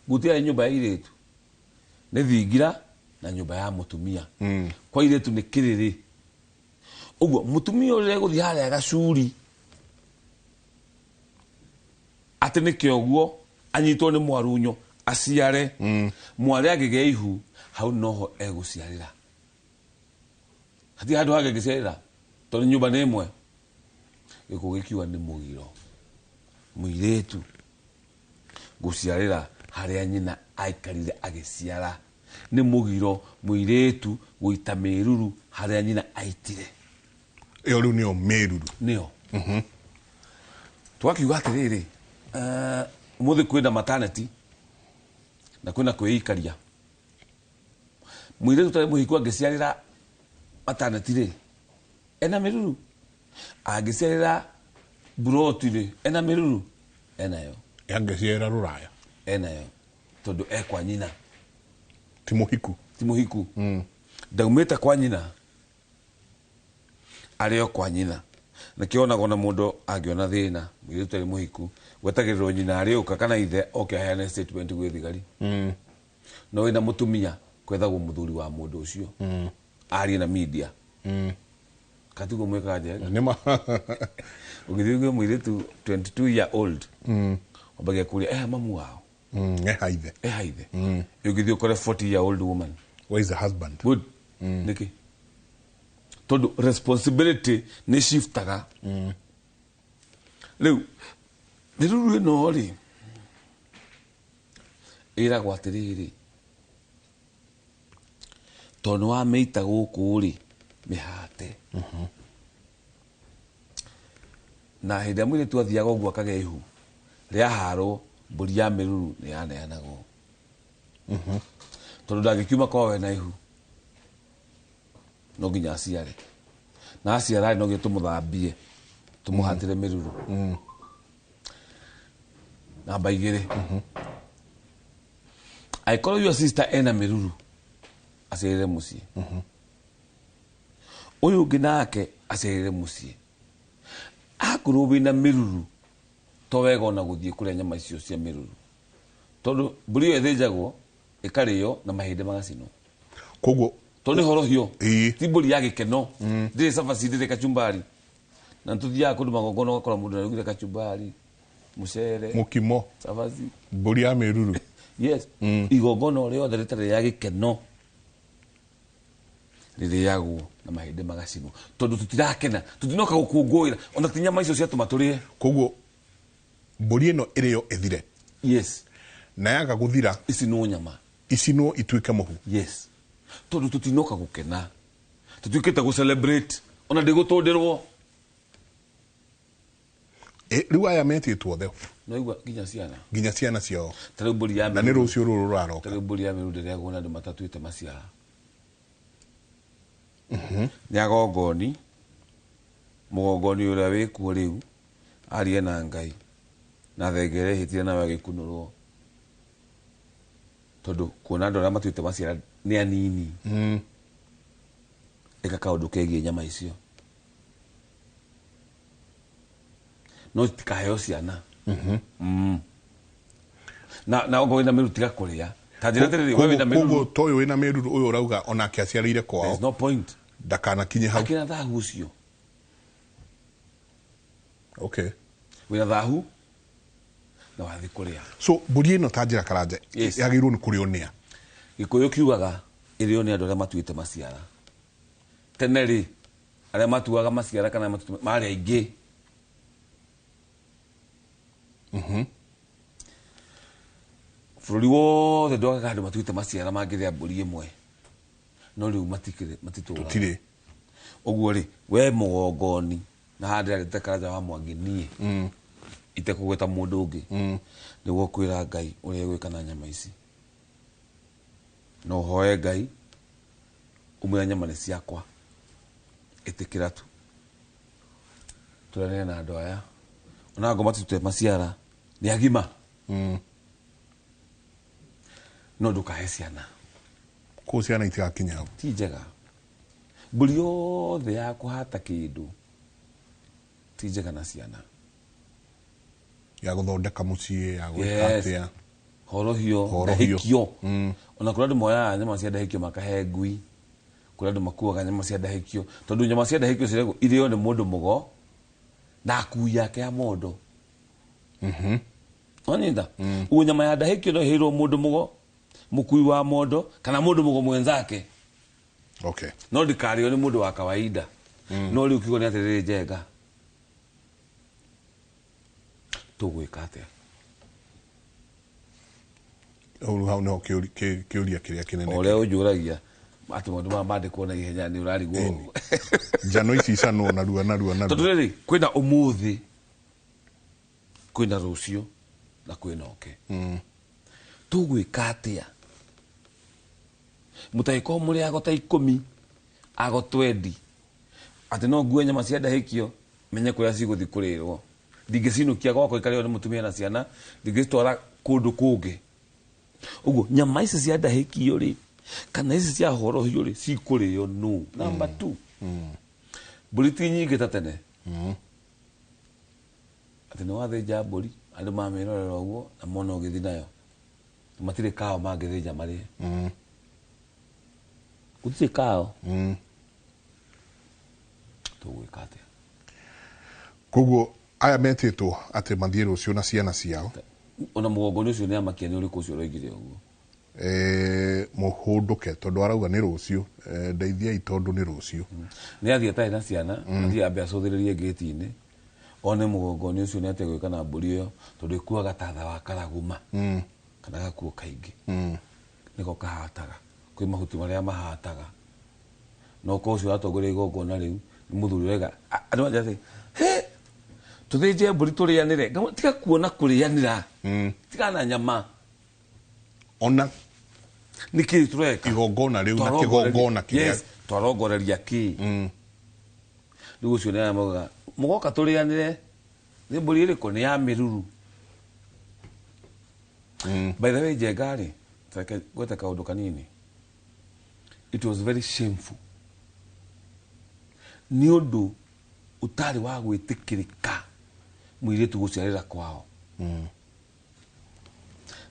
Speaker 3: Gũtirĩ nyũmba ya irĩtu, nĩ thingira na nyũmba ya mũtumia. Kwa irĩtu nĩ kĩrĩrĩ. Ũguo mũtumia ũrĩa egũthiĩ harĩa gacuri atĩ nĩkĩo ũguo anyitwo nĩ mwarunyo aciare, mwarĩ angĩgĩa ihu hau noho egũciarĩra, hatirĩ handũ hangĩ angĩciarĩra tondũ nyũmba nĩ ĩmwe. Gĩkũ gĩkiuga nĩ mũgiro mũirĩtu gũciarĩra harĩa nyina aikarire agĩciara, nĩ mũgiro mũirĩtu gũita mĩruru harĩa nyina aitire.
Speaker 2: Ĩyo rĩu nĩyo mĩruru?
Speaker 3: Nĩyo. Twakiuga atĩrĩrĩ, ũmũthĩ kwĩna maternity na kwĩna kwĩikaria. Mũirĩtu ũtarĩ mũhiku angĩciarĩra maternity rĩ, ena mĩruru? Angĩciarĩra buroti rĩ, ena mĩruru? Enayo.
Speaker 2: Angĩciarĩra rũraya?
Speaker 3: Enayo, tondũ e kwa nyina.
Speaker 2: Ti mũhiku.
Speaker 3: Ti mũhiku, ndaumĩte kwa nyina, arĩ o kwa nyina. Nĩkĩo onagwo na mũndũ angĩona thĩna, mũirĩtu ũtarĩ mũhiku wetagĩrĩrwo nyina arĩũka kana ithe oke aheane statement gwĩ thigari. No wĩna mũtumia kwethagwo mũthuri wa mũndũ ũcio arie na media. Katiguo mwĩkaga njega?
Speaker 2: Nĩ ma.
Speaker 3: Ũgĩthiĩ ũige mũirĩtu 22 year old, wambagia kũria eha mamu wao.
Speaker 2: Eha ithe.
Speaker 3: Eha ithe. Ũgĩthiĩ ũkore 40 year old woman.
Speaker 2: Where is the husband?
Speaker 3: Good. Nĩkĩ? Tondũ responsibility nĩ shiftaga. Rĩu mĩruru ĩno rĩ, ĩragwo atĩrĩrĩ, tondũ nĩ wamĩita gũkũ rĩ, mĩhate. Na hĩndĩ ĩrĩa mũirĩtu athiaga ũguo akagĩa ihu rĩaharwo, mbũri ya mĩruru nĩ yaneanagwo, tondũ ndangĩkiuma kwao wena ihu, no nginya aciare, na aciara no nginya tũmũthambie, tũmũhatĩre mĩruru. Namba 2, angĩkorwo your sister ena mĩruru, aciarĩre mũciĩ, ũyũ ũngĩ nake aciarĩre mũciĩ. Akorwo wĩna mĩruru, to wega ona gũthiĩ kũrĩa nyama icio cia mĩruru, tondũ mbũri ĩyo ĩthĩnjagwo ĩkarĩo na mahĩndĩ magacinwo.
Speaker 2: Koguo
Speaker 3: Tondũ nĩ horohio.
Speaker 2: Ĩĩ.
Speaker 3: Ti mbũri ya gĩkeno, ndĩrĩ cabaci, ndĩrĩ kachumbari. Na nĩtũthiaga kũndũ magongona ũgakora mũndũ arugire kachumbari, mũcere,
Speaker 2: mũkimo,
Speaker 3: cabaci,
Speaker 2: mbũri ya mĩruru.
Speaker 3: Yes, igongona o rĩothe rĩtarĩ rĩa gĩkeno rĩrĩagwo na mahĩndĩ magacinwo, tondũ tũtirakena, tũtinoka gũkũngũĩra, ona ti nyama icio ciatũma tũrĩe.
Speaker 2: Koguo mbũri ĩno ĩrĩo ĩthire?
Speaker 3: Yes.
Speaker 2: Na yaga gũthira?
Speaker 3: Icinwo nyama.
Speaker 2: Icinwo ituĩke mũhu?
Speaker 3: Yes, tondũ tũtinoka gũkena, tũtuĩkĩte gũ celebrate, ona ndĩgũtũndĩrwo.
Speaker 2: Rĩu aya metĩtwo othe?
Speaker 3: Noigua nginya ciana.
Speaker 2: Nginya ciana ciao?
Speaker 3: Ta rĩu mbũri ya
Speaker 2: Na nĩ
Speaker 3: mĩruru.
Speaker 2: Rũciũ rũrũ rũraroka.
Speaker 3: Ta rĩu mbũri ya mĩruru ndĩrĩagwo na andũ matatuĩte maciara. Nĩ agongoni, mũgongoni ũrĩa wĩkuo rĩu Arie na Ngai na thengere ĩhĩtire nawe agĩkunũrwo, tondũ kuona andũ arĩa matuĩte maciara nĩ anini. Ĩka kaũndũ kegiĩ nyama icio, no citikaheo ciana. Na okorwo wĩna mĩruru, tiga kũrĩa. Ta njĩra atĩrĩrĩ, we wĩna
Speaker 2: Koguo
Speaker 3: mĩruru.
Speaker 2: To ũyũ wĩna mĩruru, ũyũ ũrauga onake aciarĩire kwao,
Speaker 3: There's no point.
Speaker 2: ndakanakinye hau.
Speaker 3: Akĩra thahu ũcio. Wĩna thahu na wathiĩ kũrĩa.
Speaker 2: So mbũri ĩno, ta njĩra, Karanja,
Speaker 3: Yes.
Speaker 2: yagĩrĩirwo nĩ kũrĩo nĩa?
Speaker 3: Gĩkũyũ kiugaga ĩrĩo nĩ andũ arĩa matuĩte maciara. Tene rĩ, arĩa matuaga maciara kana matuĩte marĩ aingĩ. Bũrũri wothe ndwagaga andũ matuĩte maciara mangĩrĩa mbũri ĩmwe, no rĩu matikĩrĩ, matitũraga.
Speaker 2: Tũtirĩ.
Speaker 3: Ũguo rĩ, we mũgongoni na haha ndĩrarĩte Karanja wa Mwangi, niĩ itekũgweta mũndũ ũngĩ, nĩguo kwĩra Ngai ũrĩa gwĩka na nyama ici. No ũhoe Ngai ũmwĩra nyama nĩ ciakwa, ĩtĩkĩra tu tũranĩre na andũ aya ona ngo matitute maciara nĩ agima, no ndũkahe ciana.
Speaker 2: Kũu ciana itigakinya hau.
Speaker 3: Ti njega. Mbũri yothe ya kũhata kĩndũ ti njega na ciana.
Speaker 2: Ya gũthondeka mũciĩ, ya gwĩka atĩa.
Speaker 3: Horohio.
Speaker 2: Horohio.
Speaker 3: Ndahĩkio. Ona kũrĩ andũ moyaga nyama cia ndahĩkio makahe ngui, kũrĩ andũ makuaga nyama cia ndahĩkio, tondũ nyama cia ndahĩkio ciragwo irĩo nĩ mũndũ mũgo na akui yake ya mondo. Wanyita? Ũguo nyama ya ndahĩkio no ĩheirwo mũndũ mũgo, mũkui wa mondo, kana mũndũ mũgo mwenzake. No ndĩkarĩo nĩ mũndũ wa kawaida. No rĩu kiugo nĩ atĩrĩrĩ, Njenga, tũgwĩka atĩa?
Speaker 2: Hau hau nĩho kĩũria kĩrĩa kĩnene.
Speaker 3: O ũrĩa ũnjũragia atĩ maũndũ maya mandĩkwo na ihenya, nĩ ũrarigwo.
Speaker 2: Njano ici icanwo narua narua
Speaker 3: tondũ
Speaker 2: narua.
Speaker 3: Rĩrĩ, kwĩna ũmũthĩ, kwĩna rũciũ na kwĩna ũke. Tũgwĩka atĩa? Mũtagĩkorwo mũrĩ agota 10, ago 20, atĩ no ngue nyama cia ndahĩkio, menye kũrĩa cigũthiĩ kũrĩrwo. Ndingĩcinũkia gwakwa ikarĩo nĩ mũtumia na ciana, ndingĩcitwara kũndũ kũngĩ. Ũguo nyama ici cia ndahĩkio rĩ, kana ici cia horohio rĩ, cikũrĩo nũ? Number two, mbũri ti nyingĩ ta tene, atĩ nĩ wathĩnja mbũri, andũ mamĩrorera ũguo na mona ũgĩthiĩ nayo, matirĩ kao mangĩthĩnja marĩe. Gũtirĩ kao. Tũgwĩka atĩa?
Speaker 2: Koguo aya metĩtwo atĩ mathiĩ rũciũ na ciana ciao.
Speaker 3: Ona mũgongoni ũcio nĩ amakia nĩ ũrĩkũ ũcio ũroigire ũguo?
Speaker 2: Mũhũndũke tondũ arauga nĩ rũciũ. Ndeithiai tondũ nĩ rũciũ.
Speaker 3: Nĩ athiĩ atarĩ na ciana, athiĩ ambe acũthĩrĩrie ngĩti-inĩ, one mũgongoni ũcio nĩ atĩa gwĩka na mbũri ĩyo, tondũ ĩkuaga ta tha wa karaguma kana gakuo kaingĩ, nĩko kahataga kwĩ mahuti marĩa mahataga. No korwo ũcio ũratongoria igongona rĩu nĩ mũthuri ũraiga, andũ manjĩra atĩ he tũthĩnje mbũri tũrĩanĩre. Ngamwĩra, tiga kuona kũrĩanĩra, tiga na nyama.
Speaker 2: Ona
Speaker 3: nĩkĩ tũreka
Speaker 2: igongona rĩu na kĩgongona kĩrĩa.
Speaker 3: Yes, twarongoreria kĩ rĩu? Ũcio nĩ arĩa mũgoka tũrĩanĩre nĩ mbũri ĩrĩkũ? Nĩ ya mĩruru. By the way, Njenga rĩ, reke ngwete kaũndũ kanini. It was very shameful, nĩ ũndũ ũtarĩ wa gwĩtĩkĩrĩka mũirĩtu gũciarĩra kwao.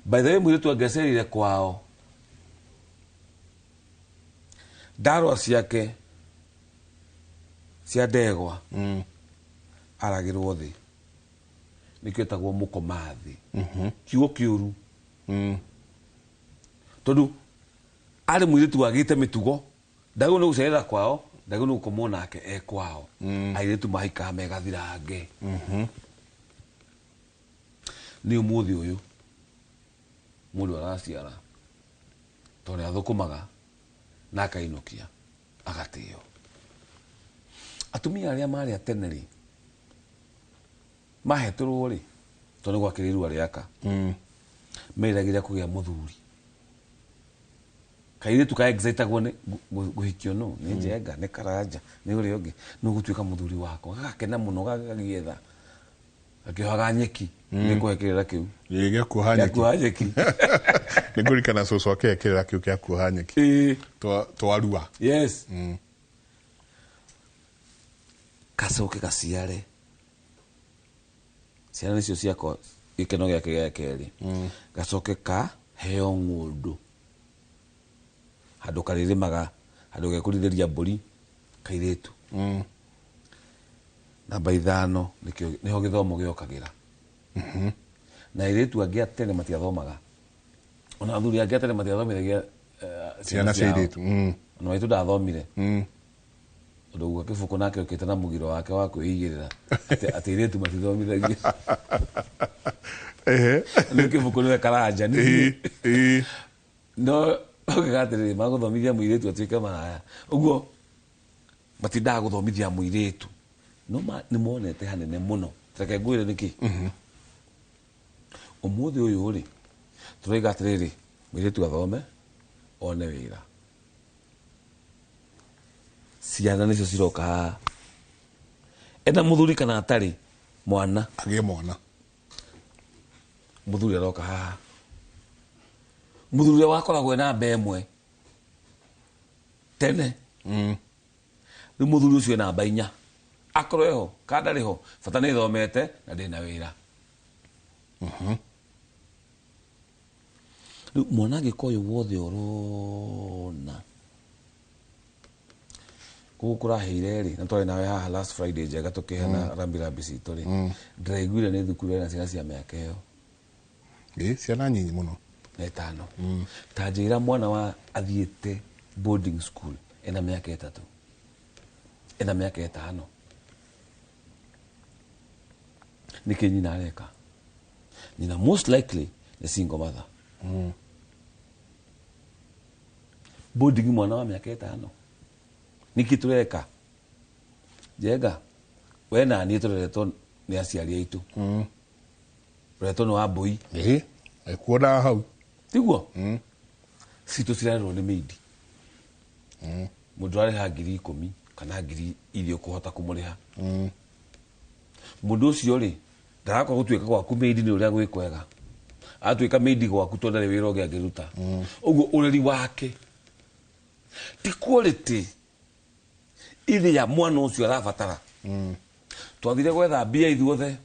Speaker 3: By the way, mũirĩtu angĩaciarĩire kwao, ndarwa ciake cia ndegwa aragĩrwo thĩ, nĩkĩo ĩtagwo mũkoma thĩ, kiugo kĩũru, tondũ arĩ mũirĩtu wagĩte mĩtugo, ndagĩrĩirwo nĩ gũciarĩra kwao, ndagĩrĩirwo nĩ gũkomwo nake e kwao. Airĩtu mahikaga megathirange. Nĩ ũmũthĩ ũyũ mũndũ araciara tondũ nĩ athũkũmaga na akainũkia agatĩo. Atumia arĩa marĩ a tene rĩ, mahetũrwo rĩ, tondũ nĩ gwakĩrĩ irua rĩaka, meriragĩria kũgĩa mũthuri. Kairĩtu ka excitagwo nĩ kũhikio nũ? Nĩ Njenga, nĩ Karanja, nĩ ũrĩa ũngĩ, nĩ ũgũtuĩka mũthuri wakwa, gagakena mũno, gagagĩetha. Gakĩohaga nyeki nĩ kũhe kĩrĩra kĩu.
Speaker 2: Ĩĩ, gĩa kuoha
Speaker 3: Gĩa
Speaker 2: nyeki.
Speaker 3: kuoha nyeki.
Speaker 2: Nĩ ngũririkana cũcũ akĩhe kĩrĩra kĩu gĩa kuoha nyeki.
Speaker 3: Ĩĩ.
Speaker 2: Twarua.
Speaker 3: Yes. Gacoke gaciare ciana nĩcio ciakwa gĩkeno gĩake gĩa kerĩ. Gacoke kaheo ng'ũndũ handũ karĩrĩmaga, handũ gekũrithĩria mbũri kairĩtu. Namba 5 nĩkĩo nĩho gĩthomo gĩokagĩra. Na airĩtu angĩ a tene matiathomaga, ona athuri angĩ a tene matiathomithagia
Speaker 2: ciana cia
Speaker 3: ciao.
Speaker 2: airĩtu.
Speaker 3: Ona maitũ ndathomire. Tondũ guka kĩbũkũ nake okĩte na mũgiro wake wa kwĩigĩrĩra atĩ airĩtu matithomithagio. Nĩ kĩbũkũ nĩwe karanja, nĩ
Speaker 2: Ĩĩ.
Speaker 3: No ũngĩga atĩrĩrĩ, magũthomithia mũirĩtu atuĩke maraya ũguo matindaga gũthomithia mũirĩtu, no nĩ monete hanene mũno. Reke ngwĩre nĩkĩ. Ũmũthĩ ũyũ rĩ, tũroiga atĩrĩrĩ, mũirĩtu athome one wĩra. Ciana nĩcio ciroka haha, ena mũthuri kana atarĩ mwana,
Speaker 2: agĩe mwana.
Speaker 3: Mũthuri aroka haha, mũthuri ũrĩa wakoragwo ena namba 1 tene. Rĩu mũthuri ũcio ena namba 4, akorwo eho kana ndarĩ ho, bata nĩ thomete na ndĩna wĩra. Rĩu mwanangĩko ũyũ wothe ũrona gũkũ kũraheire rĩ, na twarĩ nawe haha last Friday njega tũkĩheana rambi rambi citũ rĩ, ndĩraiguire nĩ thukuru ĩna ciana cia mĩaka ĩyo.
Speaker 2: Ĩĩ, ciana nyinyi mũno.
Speaker 3: Na 5. Ta njĩra mwana wa athiĩte boarding school ena mĩaka 3, ena mĩaka 5, nĩkĩ nyina areka? Nyina most likely nĩ single mother. Boarding mwana wa mĩaka 5, nĩkĩ tũreka? Njenga, we na niĩ tũreretwo nĩ aciari aitũ. Ũreretwo nĩ Wambũi.
Speaker 2: Ĩĩ, ekuonaga hau.
Speaker 3: Tiguo? Citũ cirarerwo nĩ mĩindi. Mũndũ ararĩha 10,000 kana ngiri iria ũkũhota kũmũrĩha. Mũndũ ũcio rĩ, ndarakorwo gũtuĩka gwaku mĩindi nĩ ũrĩa gwĩ kwega. Atuĩka mĩindi gwaku tondũ ndarĩ wĩra ũngĩ angĩruta. Ũguo ũreri wake ti quality iria mwana ũcio arabatara. Twathire gwetha mbia ithuothe,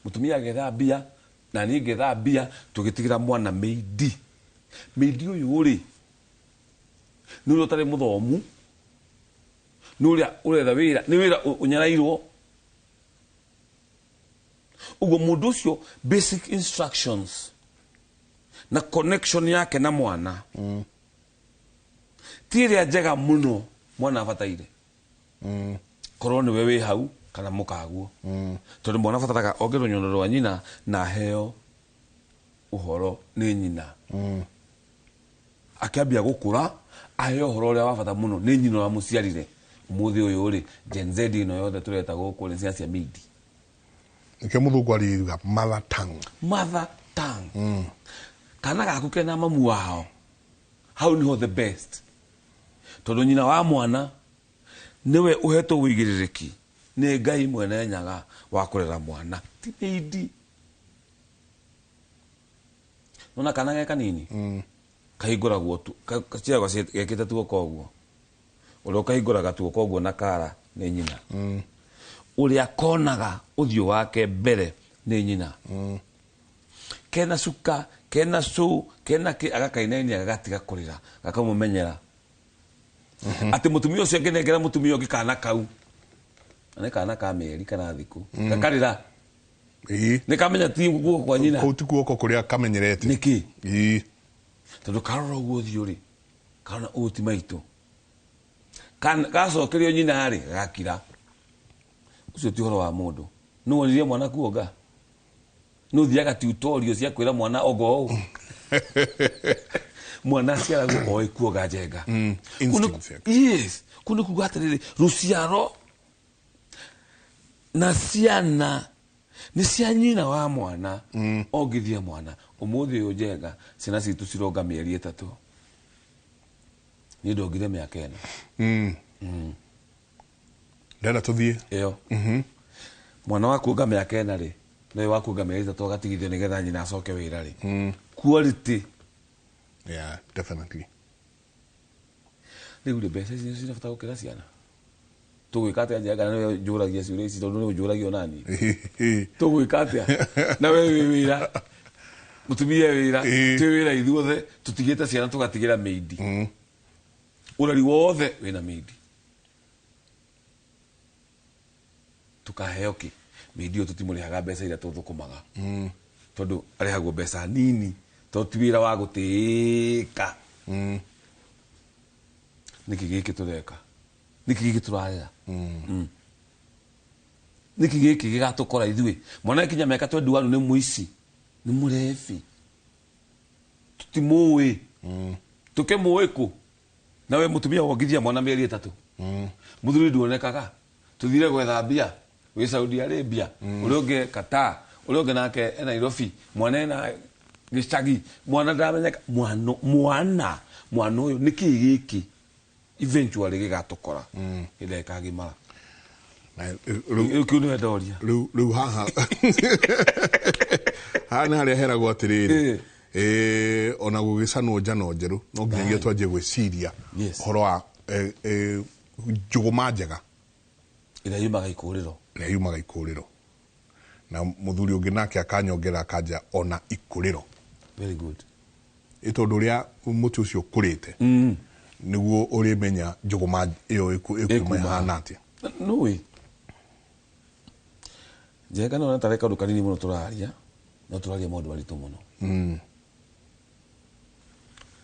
Speaker 3: mũtumia agĩetha mbia na niĩ ngĩetha mbia, tũgĩtigĩra mwana mĩindi. Mĩindi ũyũ rĩ, nĩ ũrĩa ũtarĩ mũthomu, nĩ ũrĩa ũretha wĩra, nĩ wĩra ũnyarairwo. Ũguo mũndũ ũcio basic instructions na connection yake na mwana ti ĩrĩa njega mũno mwana abataire. Korwo nĩwe wĩ hau kana mũkaguo. Tondũ mwana abataraga ongerwo nyondo rwa nyina na aheo ũhoro nĩ nyina. Akĩambia gũkũra aheo ũhoro ũrĩa wa bata mũno nĩ nyina ũrĩa mũciarire. Ũmũthĩ ũyũ rĩ, Gen Z ĩno yothe tũreta gũkũ nĩ ciana cia mĩindi.
Speaker 2: Nĩkĩo mũthũngũ ariuga mother tongue.
Speaker 3: Mother tongue. Kana gaku kena mamu wao, hau niho the best. Tondũ nyina wa mwana nĩwe ũhetwo ũigĩrĩrĩki nĩ Ngai mwene Nyaga wa kũrera mwana, ti mĩindi. Nona kana ge kanini kahingũragwo tu, gaciaragwo gekĩte tuoko ũguo. Ũrĩa ũkahingũraga tuoko ũguo na kara nĩ nyina. Ũrĩa konaga ũthiũ wake mbere nĩ nyina. Kena cuka, kena cũ, kena kĩ, agakainainia gagatiga kũrĩra, gakamũmenyera. Atĩ mũtumia ũcio angĩnengera mũtumia ũngĩ kana kau, na nĩ kana ka mĩeri kana thikũ, gakarĩra. Nĩ kamenya ti guoko kwa nyina.
Speaker 2: Kũu ti guoko kũrĩa kamenyerete.
Speaker 3: Nĩkĩ? Tondũ karora ũguo ũthiũ rĩ, karona ũyũ ti maitũ. Gacokerio nyina rĩ, gagakira. Ũcio ti ũhoro wa mũndũ. Nũ wonirie mwana kuonga? Nũ ũthiaga tutorial cia kwĩra mwana ongo ũũ? Mwana aciaragwo oĩ kuonga njenga.
Speaker 2: Instinct yake.
Speaker 3: Yes. Kũu nĩ kuga atĩrĩrĩ, rũciaro na ciana nĩ cia nyina wa mwana. Ongithia mwana. Ũmũthĩ ũyũ njenga, ciana citũ cironga mĩeri 3. Niĩ ndongire mĩaka 4.
Speaker 2: Ndĩrenda tũthiĩ.
Speaker 3: Ĩyo. Mwana waku onga mĩaka 4 rĩ, Nawe wakuonga mĩeri 3 agatigithio nĩgetha nyina acoke wĩra rĩ, quality.
Speaker 2: Yeah, definitely.
Speaker 3: Rĩu rĩ, mbeca ici nĩcio cirabata gũkĩra ciana. Tũgwĩka atĩa, Njenga? Na nĩwe njũragia ciũria ici, tondũ nĩwe njũragia onani. Tũgwĩka atĩa na we wĩ wĩra, mũtumia wĩra, twĩ wĩra ithuothe, tũtigĩte ciana, tũgatigĩra maid, ũreri wothe wĩna maid. Tũkaheo kĩ? Maid ũyũ tũtimũrĩhaga mbeca iria tũthũkũmaga, tondũ arĩhagwo mbeca nini, tondũ ti wĩra wa gũtĩĩka. Nĩkĩ gĩkĩ tũreka? Nĩkĩ gĩkĩ tũrarera? Nĩkĩ gĩkĩ gĩgatũkora ithuĩ? Mwana akinya mĩaka 21 nĩ mũici, nĩ mũrebi, tũtimũĩ. Tũkĩmũĩ kũ nawe mũtumia wongithia mwana mĩeri 3, mũthuri nduonekaga, tũthire gwetha mbia wĩ Saudi Arabia, ũrĩa ũngĩ Qatar, ũrĩa ũngĩ nake e Nairobi, mwana ena gĩcagi, mwana ndaramenyeka. Mwana, mwana, mwana ũyũ, nĩkĩ gĩkĩ eventually gĩgatũkora hĩndĩ ĩrĩa ĩkagimara?
Speaker 2: Na, rĩu
Speaker 3: Rĩu kĩu nĩwe ndoria.
Speaker 2: Rĩu haha nĩ harĩa heragwo atĩrĩrĩ, ona gũgĩcanwo njano njerũ no nginyagia twanjie gwĩciria ũhoro wa njũgũma njega
Speaker 3: ĩrĩa yumaga ikũrĩro.
Speaker 2: Ĩrĩa yumaga ikũrĩro. Na mũthuri ũngĩ nake akanyongera akanja ona ikũrĩro.
Speaker 3: Very good.
Speaker 2: Ĩ tondũ ũrĩa mũtĩ ũcio ũkũrĩte nĩguo ũrĩmenya njũgũma ĩyo ĩkuma
Speaker 3: Ĩkuma.
Speaker 2: ĩhana atĩa.
Speaker 3: Nũĩ Njenga, nona tarĩ kaũndũ kanini mũno tũraria, no tũraria maũndũ maritũ mũno.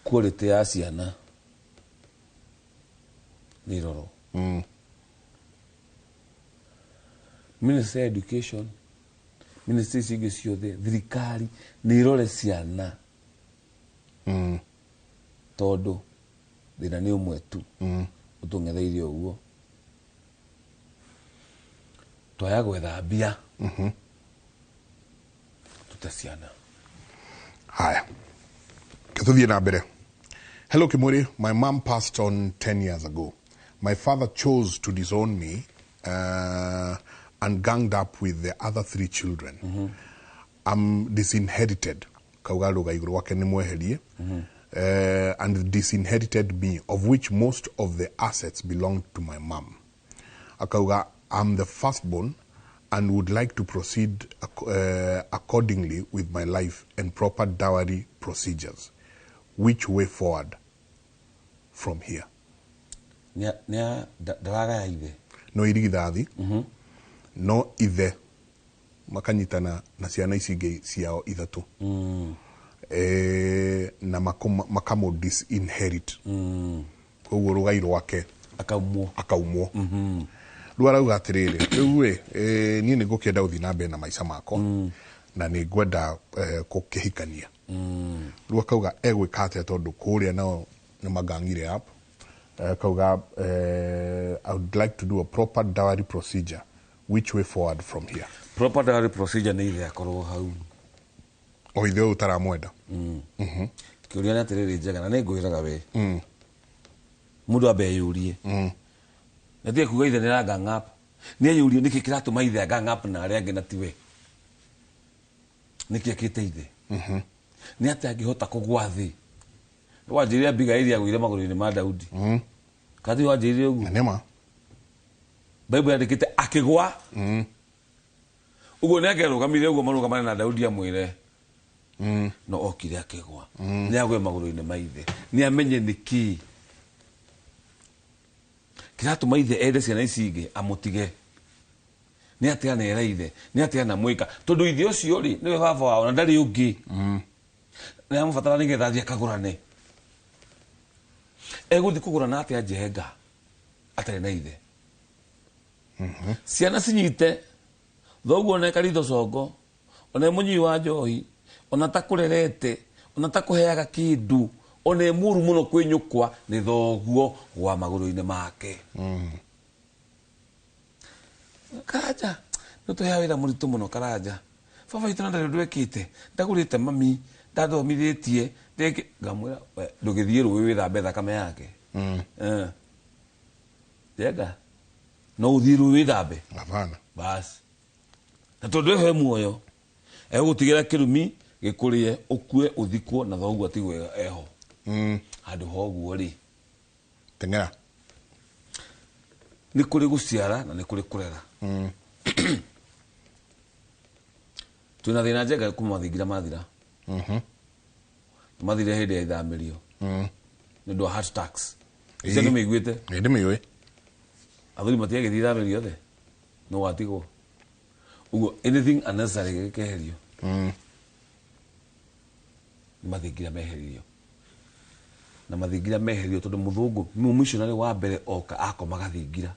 Speaker 3: Quality ya ciana nĩ irorwo. Ministry ya Education, ministry ici ingĩ ciothe, thirikari nĩ irore ciana, tondũ thĩna nĩ ũmwe tu ũtũng'etheire ũguo. Twaya gwetha mbia, tute ciana.
Speaker 2: Haya, tuthiĩ na mbere. Hello Kimuri, my mom passed on 10 years ago. My father chose to disown me and ganged up with the other three children. I'm disinherited. Kauga ruga igũrũ gwake nĩ mweherie. And disinherited me, of which most of the assets belong to my mom. Akauga, I'm the firstborn and would like to proceed accordingly with my life and proper dowry procedures. Which way forward from here?
Speaker 3: Ndaragaya ithe?
Speaker 2: No irigithathi, no ithe makanyitana na ciana ici ingĩ ciao ithatũ, na makamũ disinherit, koguo rũgai rwake
Speaker 3: akaumwo.
Speaker 2: Akaumwo. Rĩu arauga atĩrĩrĩ, rĩu rĩ, niĩ nĩ ngũkĩenda gũthiĩ na mbere na maica makwa na nĩ ngwenda gũkĩhikania. Rĩu akauga egwĩka atĩa, tondũ kũrĩa nao nĩ magangire up. Akauga, I would like to do a proper dowry procedure. Which way forward from here?
Speaker 3: Proper dowry procedure nĩ ithe akorwo hau.
Speaker 2: O ithe ũyũ ũtaramwenda.
Speaker 3: Kĩũria nĩ atĩrĩrĩ, Njega, na nĩ ngwĩraga we, mũndũ ambe eyũrie, na tiga kuga ithe nĩ ara gang up. Nĩ eyũrie nĩkĩ kĩratũma ithe gang up na arĩa angĩ na tiwe. Nĩkĩ ekĩte ithe? Nĩ atĩa angĩhota kũgwa thĩ? Wanjĩrire Abigaili agũire magũrũ-inĩ ma Daudi, kathi wanjĩrire ũguo.
Speaker 2: Na nĩma.
Speaker 3: Bible yandĩkĩte akĩgwa ũguo, nĩ angĩarũgamire ũguo marũgamane na Daudi amwĩre, no okire akĩgwa. Nĩ agwe magũrũ-inĩ ma ithe, nĩ amenye nĩkĩ kĩratũma ithe ende ciana ici ingĩ amũtige. Nĩ atĩa anera ithe? Nĩ atĩa anamwĩka? Tondũ ithe ũcio rĩ, nĩwe baba wao na ndarĩ ũngĩ, nĩ amũbatara nĩgetha athiĩ akagũrane. Egũthiĩ kũgũrana atĩa, Njenga, atarĩ na ithe? Ciana cinyite thoguo ona ekaritho congo, ona e mũnyui wa njohi, ona takũrerete, ona takũheaga kĩndũ, ona e mũru mũno kwĩ nyũkwa, nĩ thoguo gwa magũrũ-inĩ make. Karanja nĩ tũhea wĩra mũritũ mũno. Karanja, baba witũ na ndarĩ ũndũ ekĩte, ndagũrĩte mami, ndathomithĩtie. Ngamwĩra, "We, ndũgĩthiĩ rũĩ wĩthambe thakame yake." Njenga, no ũthiĩ rũĩ wĩthambe?
Speaker 2: Hapana.
Speaker 3: Basi, na tondũ eho e muoyo. Egũgũtigĩra kĩrumi gĩkũrĩe, ũkue, ũthikwo na thoguo atigwo eho. Handũ ha ũguo rĩ,
Speaker 2: Teng'era.
Speaker 3: Nĩ kũrĩ gũciara na nĩ kũrĩ kũrera. Twĩna thĩna Njenga kuma mathingira mathira. Mathire hĩndĩ ya ithamĩrio nĩ ũndũ wa hard tax. Icio nĩ mĩiguĩte?
Speaker 2: Ĩ, ndĩmĩũĩ.
Speaker 3: Athuri matiagĩthiĩ ithamĩrio othe, no watigwo ũguo, anything unnecessary gĩkeherio. Nĩ mathingira meheririo na mathingira meheririo tondũ mũthũngũ missionary wa mbere oka akomaga thingira.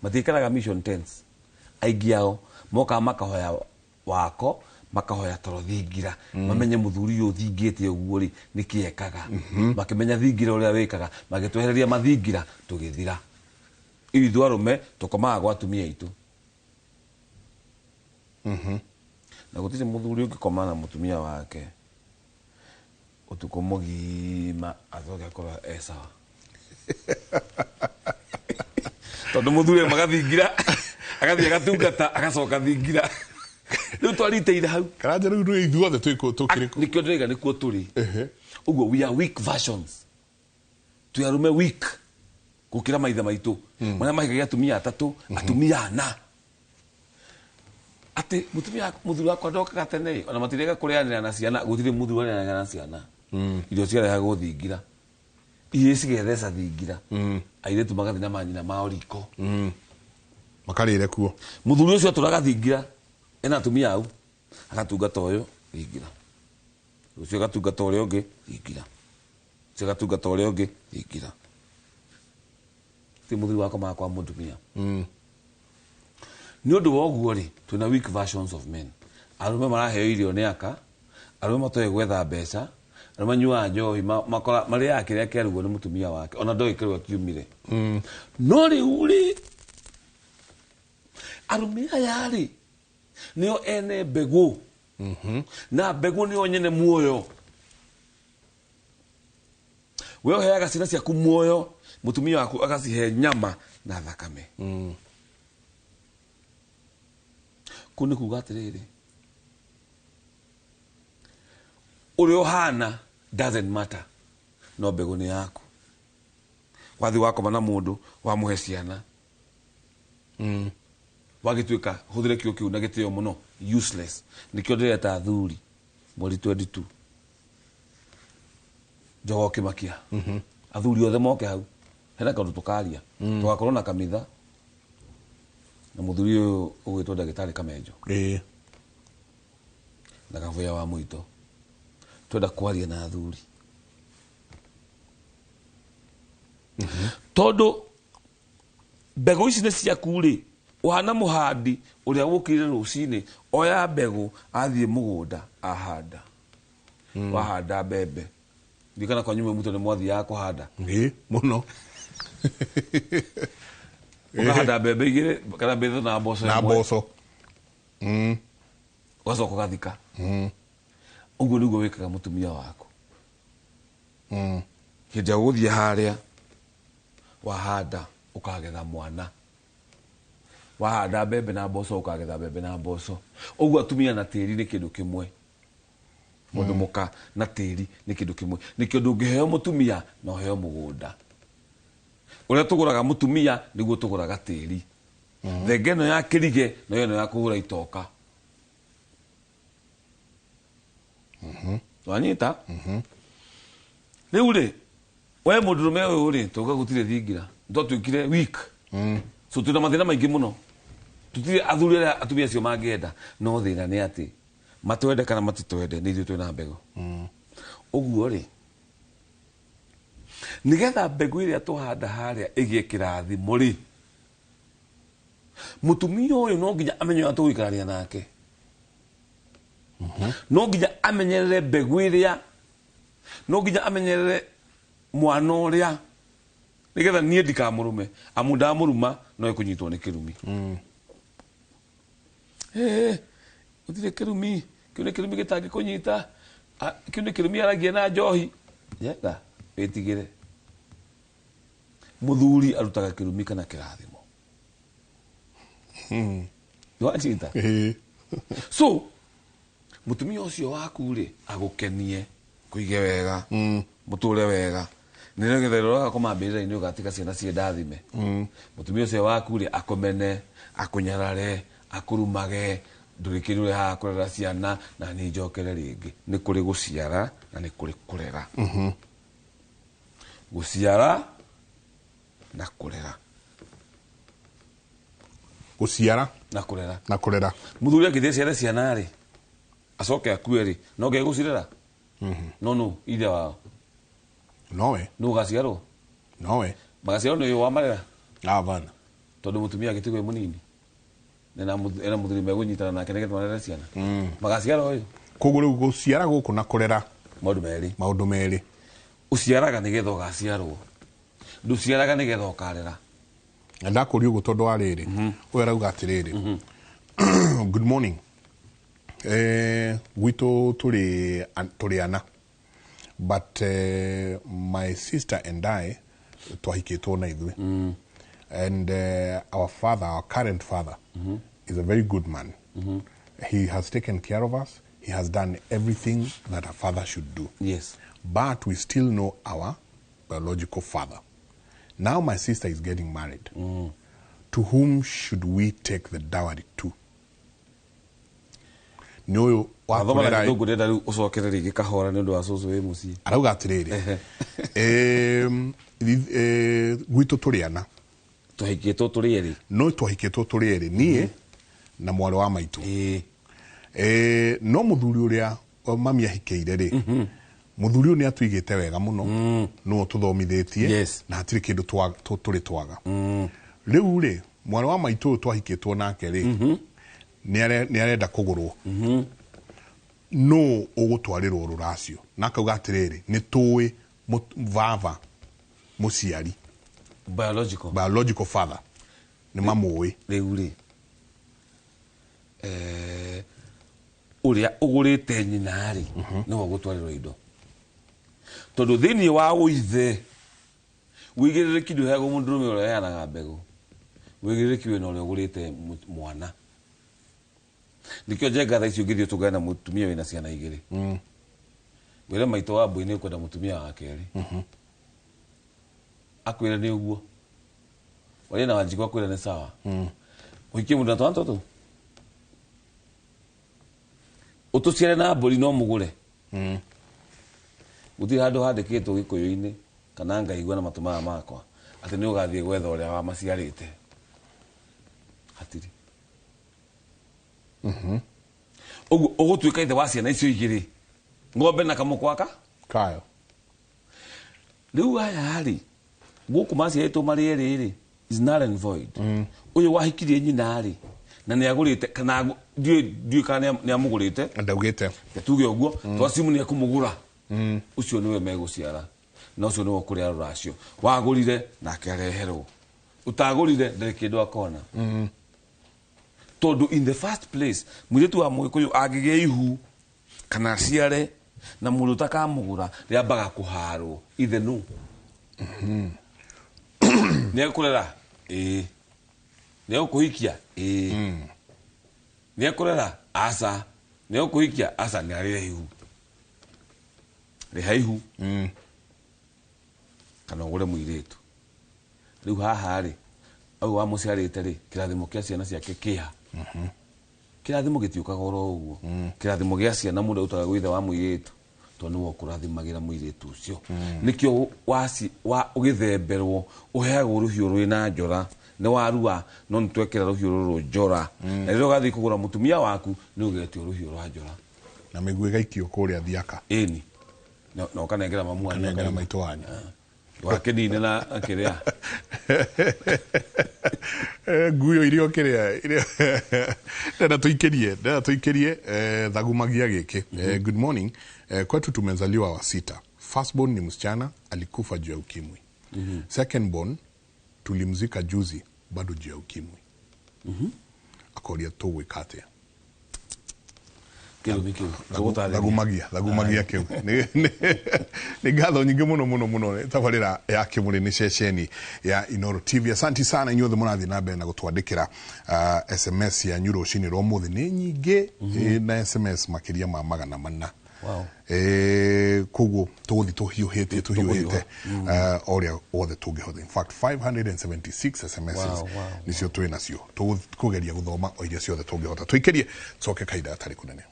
Speaker 3: Matiikaraga mission tents, aingĩ ao mokaga makahoya wako, makahoya toro thingira, mamenye mũthuri ũyũ ũthingĩte ũguo rĩ nĩkĩ ekaga. Makĩmenya thingira ũrĩa wĩkaga, magĩtwehereria mathingira, tũgĩthira. Ithuĩ ithuĩ arũme tũkomaga gwa atumia aitũ na gũtirĩ mũthuri ũngĩkoma na mũtumia wake ũtukũ mũgima acoke akorwo e sawa, tondũ mũthuri auma gathingira agathiĩ agatungata agacoka thingira. Rĩu twariteire hau.
Speaker 2: Karanja, rĩu rĩ ithuothe twĩkũ tũkĩrĩ kũ?
Speaker 3: Nĩkĩo ndĩraiga nĩkuo tũrĩ. Ũguo we are weak versions, twĩ arũme weak gũkĩra maithe maitũ marĩa mahikagia atumia atatũ, atumia ana, atĩ mũtumia mũthuri wakwa ndokaga tene ĩ, ona matirega kũrĩanĩra na ciana. Gũtirĩ mũthuri warĩanĩra na ciana. Irio ciarehagwo thingira, irio cigetheca thingira, airĩtu magathiĩ na manyina mao riko.
Speaker 2: Makarĩre kuo.
Speaker 3: Mũthuri ũcio atũraga thingira ena atumia au, agatungata ũyũ thingira, ũcio agatungata ũrĩa ũngĩ thingira, ũcio agatungata ũrĩa ũngĩ thingira. Ti mũthuri wakomaga kwa mũtumia. Nĩ ũndũ wa ũguo rĩ, twĩna weak versions of men. Arũme maraheo irio nĩ aka, arũme matoĩ gwetha mbeca, arũme manyuaga njohi, makora marĩaga kĩrĩa kĩarugwo nĩ mũtumia wake, ona ndoĩ kĩrĩa kiumire. No rĩu rĩ, arũme aya rĩ nĩo ene mbegũ, na mbegũ nĩo nyene muoyo. We ũheaga ciana ciaku muoyo, mũtumia waku agacihe nyama na thakame. Kũu nĩ kuga atĩrĩrĩ, ũrĩa ũhana doesn't matter, no mbegũ nĩ yaku. Wathiĩ wakoma na mũndũ, wamũhe ciana, wagĩtuĩka hũthĩre kĩo kĩu na gĩtĩo mũno, useless. Nĩkĩo ndĩreta athuri mweri 22 njogo kĩmakia, athuri othe moke hau, hena kaũndũ tũkaria. Tũgakorwo na kamitha na mũthuri ũyũ ũgwĩtwo ndagĩtarĩ Kamenjo na Kabuya wa Mũito. Twenda kwaria na athuri tondũ mbegũ ici nĩ ciaku rĩ, ũhana mũhandi ũrĩa wũkĩrire rũcinĩ, oya mbegũ, athiĩ mũgũnda, ahanda. Wahanda mbembe, ndirikana kwanyu mwĩ mũtwe nĩ mwathiaga kũhanda.
Speaker 2: Ĩ, mũno.
Speaker 3: Ũkahanda mbembe igĩrĩ kana mbembe na mboco
Speaker 2: na
Speaker 3: ĩmwe.
Speaker 2: Mboco.
Speaker 3: Ũgacoka ũgathika. Ũguo nĩguo wĩkaga mũtumia waku. Hĩndĩ ya gũthiĩ harĩa wahanda ũkagetha mwana, wahanda mbembe na mboco ũkagetha mbembe na mboco. Ũguo atumia na tĩri nĩ kĩndũ kĩmwe, mũndũ mũka na tĩri nĩ kĩndũ kĩmwe. Nĩkĩo ndũngĩheo mũtumia na ũheo mũgũnda. Ũrĩa tũgũraga mũtumia nĩguo tũgũraga tĩri. Thenge ĩno ya kĩrige no ĩno ya kũhũra itoka. Wanyita rĩu rĩ, we mũndũrũme ũyũ rĩ, tauga gũtirĩ thingira, twatuĩkire weak. So twĩna mathĩna maingĩ mũno. Tũtirĩ athuri arĩa atumia acio mangĩenda, no thĩna nĩ atĩ matwende kana matitwende, nĩ ithuĩ twĩna mbegũ. Ũguo rĩ, nĩgetha mbegũ ĩrĩa tũhanda harĩa ĩgĩe kĩrathimo rĩ, mũtumia ũyũ no nginya amenye ũrĩa tũgũikarania nake, no nginya amenyerere mbegũ ĩrĩa, no nginya amenyerere mwana ũrĩa, nĩgetha niĩ ndikamũrume, amu ndamũruma no ĩkũnyitwo nĩ kĩrumi. Eh, gũtirĩ kĩrumi kĩu, nĩ kĩrumi gĩtangĩkũnyita. Ah, kĩu nĩ kĩrumi aragia na njohi. Nyenga wĩtigĩre mũthuri arutaga kĩrumi kana kĩrathimo. Wanyita?
Speaker 2: Ĩ.
Speaker 3: So Mutumia ucio waku ri agukenie kuige wega muture wega nĩgetha rĩrĩa ũgakoma mbĩrĩra-inĩ ũgatiga ciana ciĩ ndathime. Mũtumia ũcio waku rĩ akũmene, akũnyarare, akũrumage, ndũrĩ kĩndũ ũrehaga kũrera ciana na niĩ njokere rĩngĩ. Nĩ kũrĩ gũciara na nĩ kũrĩ kũrera. Gũciara na kũrera.
Speaker 2: Gũciara
Speaker 3: na kũrera.
Speaker 2: Na kũrera.
Speaker 3: Mũthuri angĩthiĩ ciare ciana rĩ acoke akue rĩ no nginya gũcirera. No no ithe wao
Speaker 2: nowe
Speaker 3: nũ ũgaciarwo
Speaker 2: nowe
Speaker 3: magaciarwo nĩ ũyũ wa marera
Speaker 2: avana
Speaker 3: tondu mutumia agĩtigwo e mũnini ena mũthuri megũnyitana nake nĩgetha marere ciana magaciara ũyũ.
Speaker 2: Koguo rĩu gũciara gũkũ na kũrera
Speaker 3: maũndũ merĩ.
Speaker 2: Maũndũ merĩ.
Speaker 3: Ũciaraga nĩgetha ũgaciarwo, ndũciaraga nĩgetha ũkarera.
Speaker 2: Na ndakũria ũguo tondũ wa rĩrĩ ũyũ arauga atĩrĩrĩ, good morning, gwitũ tũrĩ ana, but my sister and I twahikĩtwo na ithuĩ, and our father, our current father, is a very good man. He has taken care of us. He has done everything that a father should do.
Speaker 3: Yes.
Speaker 2: But we still know our biological father. Now my sister is getting married. To whom should we take the dowry to? Nĩ ũyũ wa
Speaker 3: Wathoma na
Speaker 2: kũrera
Speaker 3: gĩthũngũ ndĩrenda rĩu ũcokere rĩngĩ kahora nĩ ũndũ wa cũcũ wĩ mũciĩ.
Speaker 2: Arauga atĩrĩrĩ, gwitũ tũrĩ ana.
Speaker 3: Twahikĩtwo tũrĩ erĩ.
Speaker 2: No twahikĩtwo tũrĩ erĩ, niĩ na mwarĩ wa maitũ. No mũthuri ũrĩa mami ahikĩire rĩ, mũthuri ũyũ nĩ atuigĩte wega mũno, nĩwe ũtũthomithĩtie, na hatirĩ kĩndũ tũrĩ twaga. Rĩu rĩ, mwarĩ wa maitũ ũyũ twahikĩtwo nake rĩ, nĩ arenda kũgũrwo. No ũgũtwarĩrwo rũracio. Na akauga atĩrĩrĩ, nĩ tũĩ baba mũciari.
Speaker 3: Biological.
Speaker 2: Biological father. Nĩ mamũĩ.
Speaker 3: Rĩu rĩ, ũrĩa ũgũrĩte nyina rĩ, nĩwe ũgũtwarĩrwo indo. Tondũ thĩinĩ wa ũithe, wĩigĩrĩrĩki ndũheagwo mũndũrũme ũrĩa ũheanaga mbegũ. Wĩigĩrĩrĩki wĩna ũrĩa ũgũrĩte mwana. Nĩkĩo Njenga thaa ici ũngĩthiĩ ũtũngane na mũtumia wĩna ciana igĩrĩ. Wĩre maitũ wa mbũi nĩ ũkwenda mũtumia wa kerĩ. Akwĩre nĩ ũguo. Waria na Wanjikũ akwĩre nĩ sawa. Ũhikie mũndũ na twana tũtũ. Ũtũciare na mbũri no mũgũre. Gũtirĩ handũ handĩkĩtwo Gĩkũyũ-inĩ kana ngaigua na matũ maya makwa atĩ nĩ ũgathiĩ gwetha ũrĩa wamaciarĩte. Hatirĩ. Ũguo ũgũtuĩka ithe wa ciana icio igĩrĩ, ng'ombe na kamũkwaka
Speaker 2: kayo.
Speaker 3: Rĩu aya rĩ, gũkũ maciarĩtwo marĩ erĩ rĩ, is null and void. Ũyũ wahikirie nyina rĩ, na nĩ agũrĩte kana ndiũĩ kana nĩ amũgũrĩte.
Speaker 2: Ndaugĩte.
Speaker 3: Tuge ũguo, twacimu nĩ ekũmũgũra. Ũcio nĩwe megũciara. Na ũcio nĩwe ũkũrĩa rũracio. Wagũrire nake areherwo. Ũtagũrire ndarĩ kĩndũ akona. Tondũ in the first place, mũirĩtu wa Mũgĩkũyũ angĩgĩa ihu kana aciare na mũndũ ũtakamũgũra rĩambaga kũharwo ithe nũ. Nĩ ekũrera? Ĩĩ. Nĩ egũkũhikia? Ĩĩ. Nĩ ekũrera? Aca. Nĩ egũkũhikia? Aca. Nĩ arĩre ihu. Rĩha ihu. Kana ũgũre mũirĩtu. Rĩu haha rĩ, ũyũ wamũciarĩte rĩ, kĩrathimo kĩa ciana ciake kĩha. Kĩrathimo gĩtiũkaga oro ũguo. Kĩrathimo gĩa ciana mũndũ arutaga gwĩ ithe wa mũirĩtu, tondũ nĩwe ũkũrathimagĩra mũirĩtu ũcio. Nĩkĩo ũgĩthemberwo ũheagwo rũhiũ rwĩna njora. Nĩ warua, no nĩ twekĩra rũhiũ rũrũ njora. Na rĩrĩa ũgathiĩ kũgũra mũtumia waku, nĩ ũgetio rũhiũ rwa njora.
Speaker 2: Na mĩguĩ ĩgaikio kũrĩa thiaka.
Speaker 3: Ĩni. Na ũkanengera mamu wanyu.
Speaker 2: Ũkanengera maitũ wanyu.
Speaker 3: Wakĩnine na kĩrĩa.
Speaker 2: Nguo iria ũkĩrĩa, iria- Ndĩrenda tũikĩrie, ndĩrenda tũikĩrie, thagumagia gĩkĩ. Good morning. Kwetu tumezaliwa wa sita. Firstborn ni msichana, alikufa juu ya ukimwi. Secondborn tulimzika juzi, bado juu ya ukimwi. Akoria tũgwĩka atĩa?
Speaker 3: Kĩrumi kĩu tũgũtarĩria.
Speaker 2: Thagumagia, thagumagia kĩu. Nĩ ngatho nyingĩ mũno mũno mũno. Tabarĩra ya Kĩmũrĩ nĩ ceceni ya Inoro TV. Asanti sana inyuothe mũrathiĩ na mbere na gũtwandĩkĩra SMS yanyu rũcinĩ rwa ũmũthĩ. Nĩ nyingĩ, na SMS makĩria ma 400. Koguo tũgũthiĩ tũhiũhĩtie, tũhiũhĩte o ũrĩa wothe tũngĩhota. In fact, 576 SMSs nĩcio twĩ nacio. Tũkũgeria gũthoma o iria ciothe tũngĩhota. Tũikĩrie, tũcoke kahinda gatarĩ kũnene.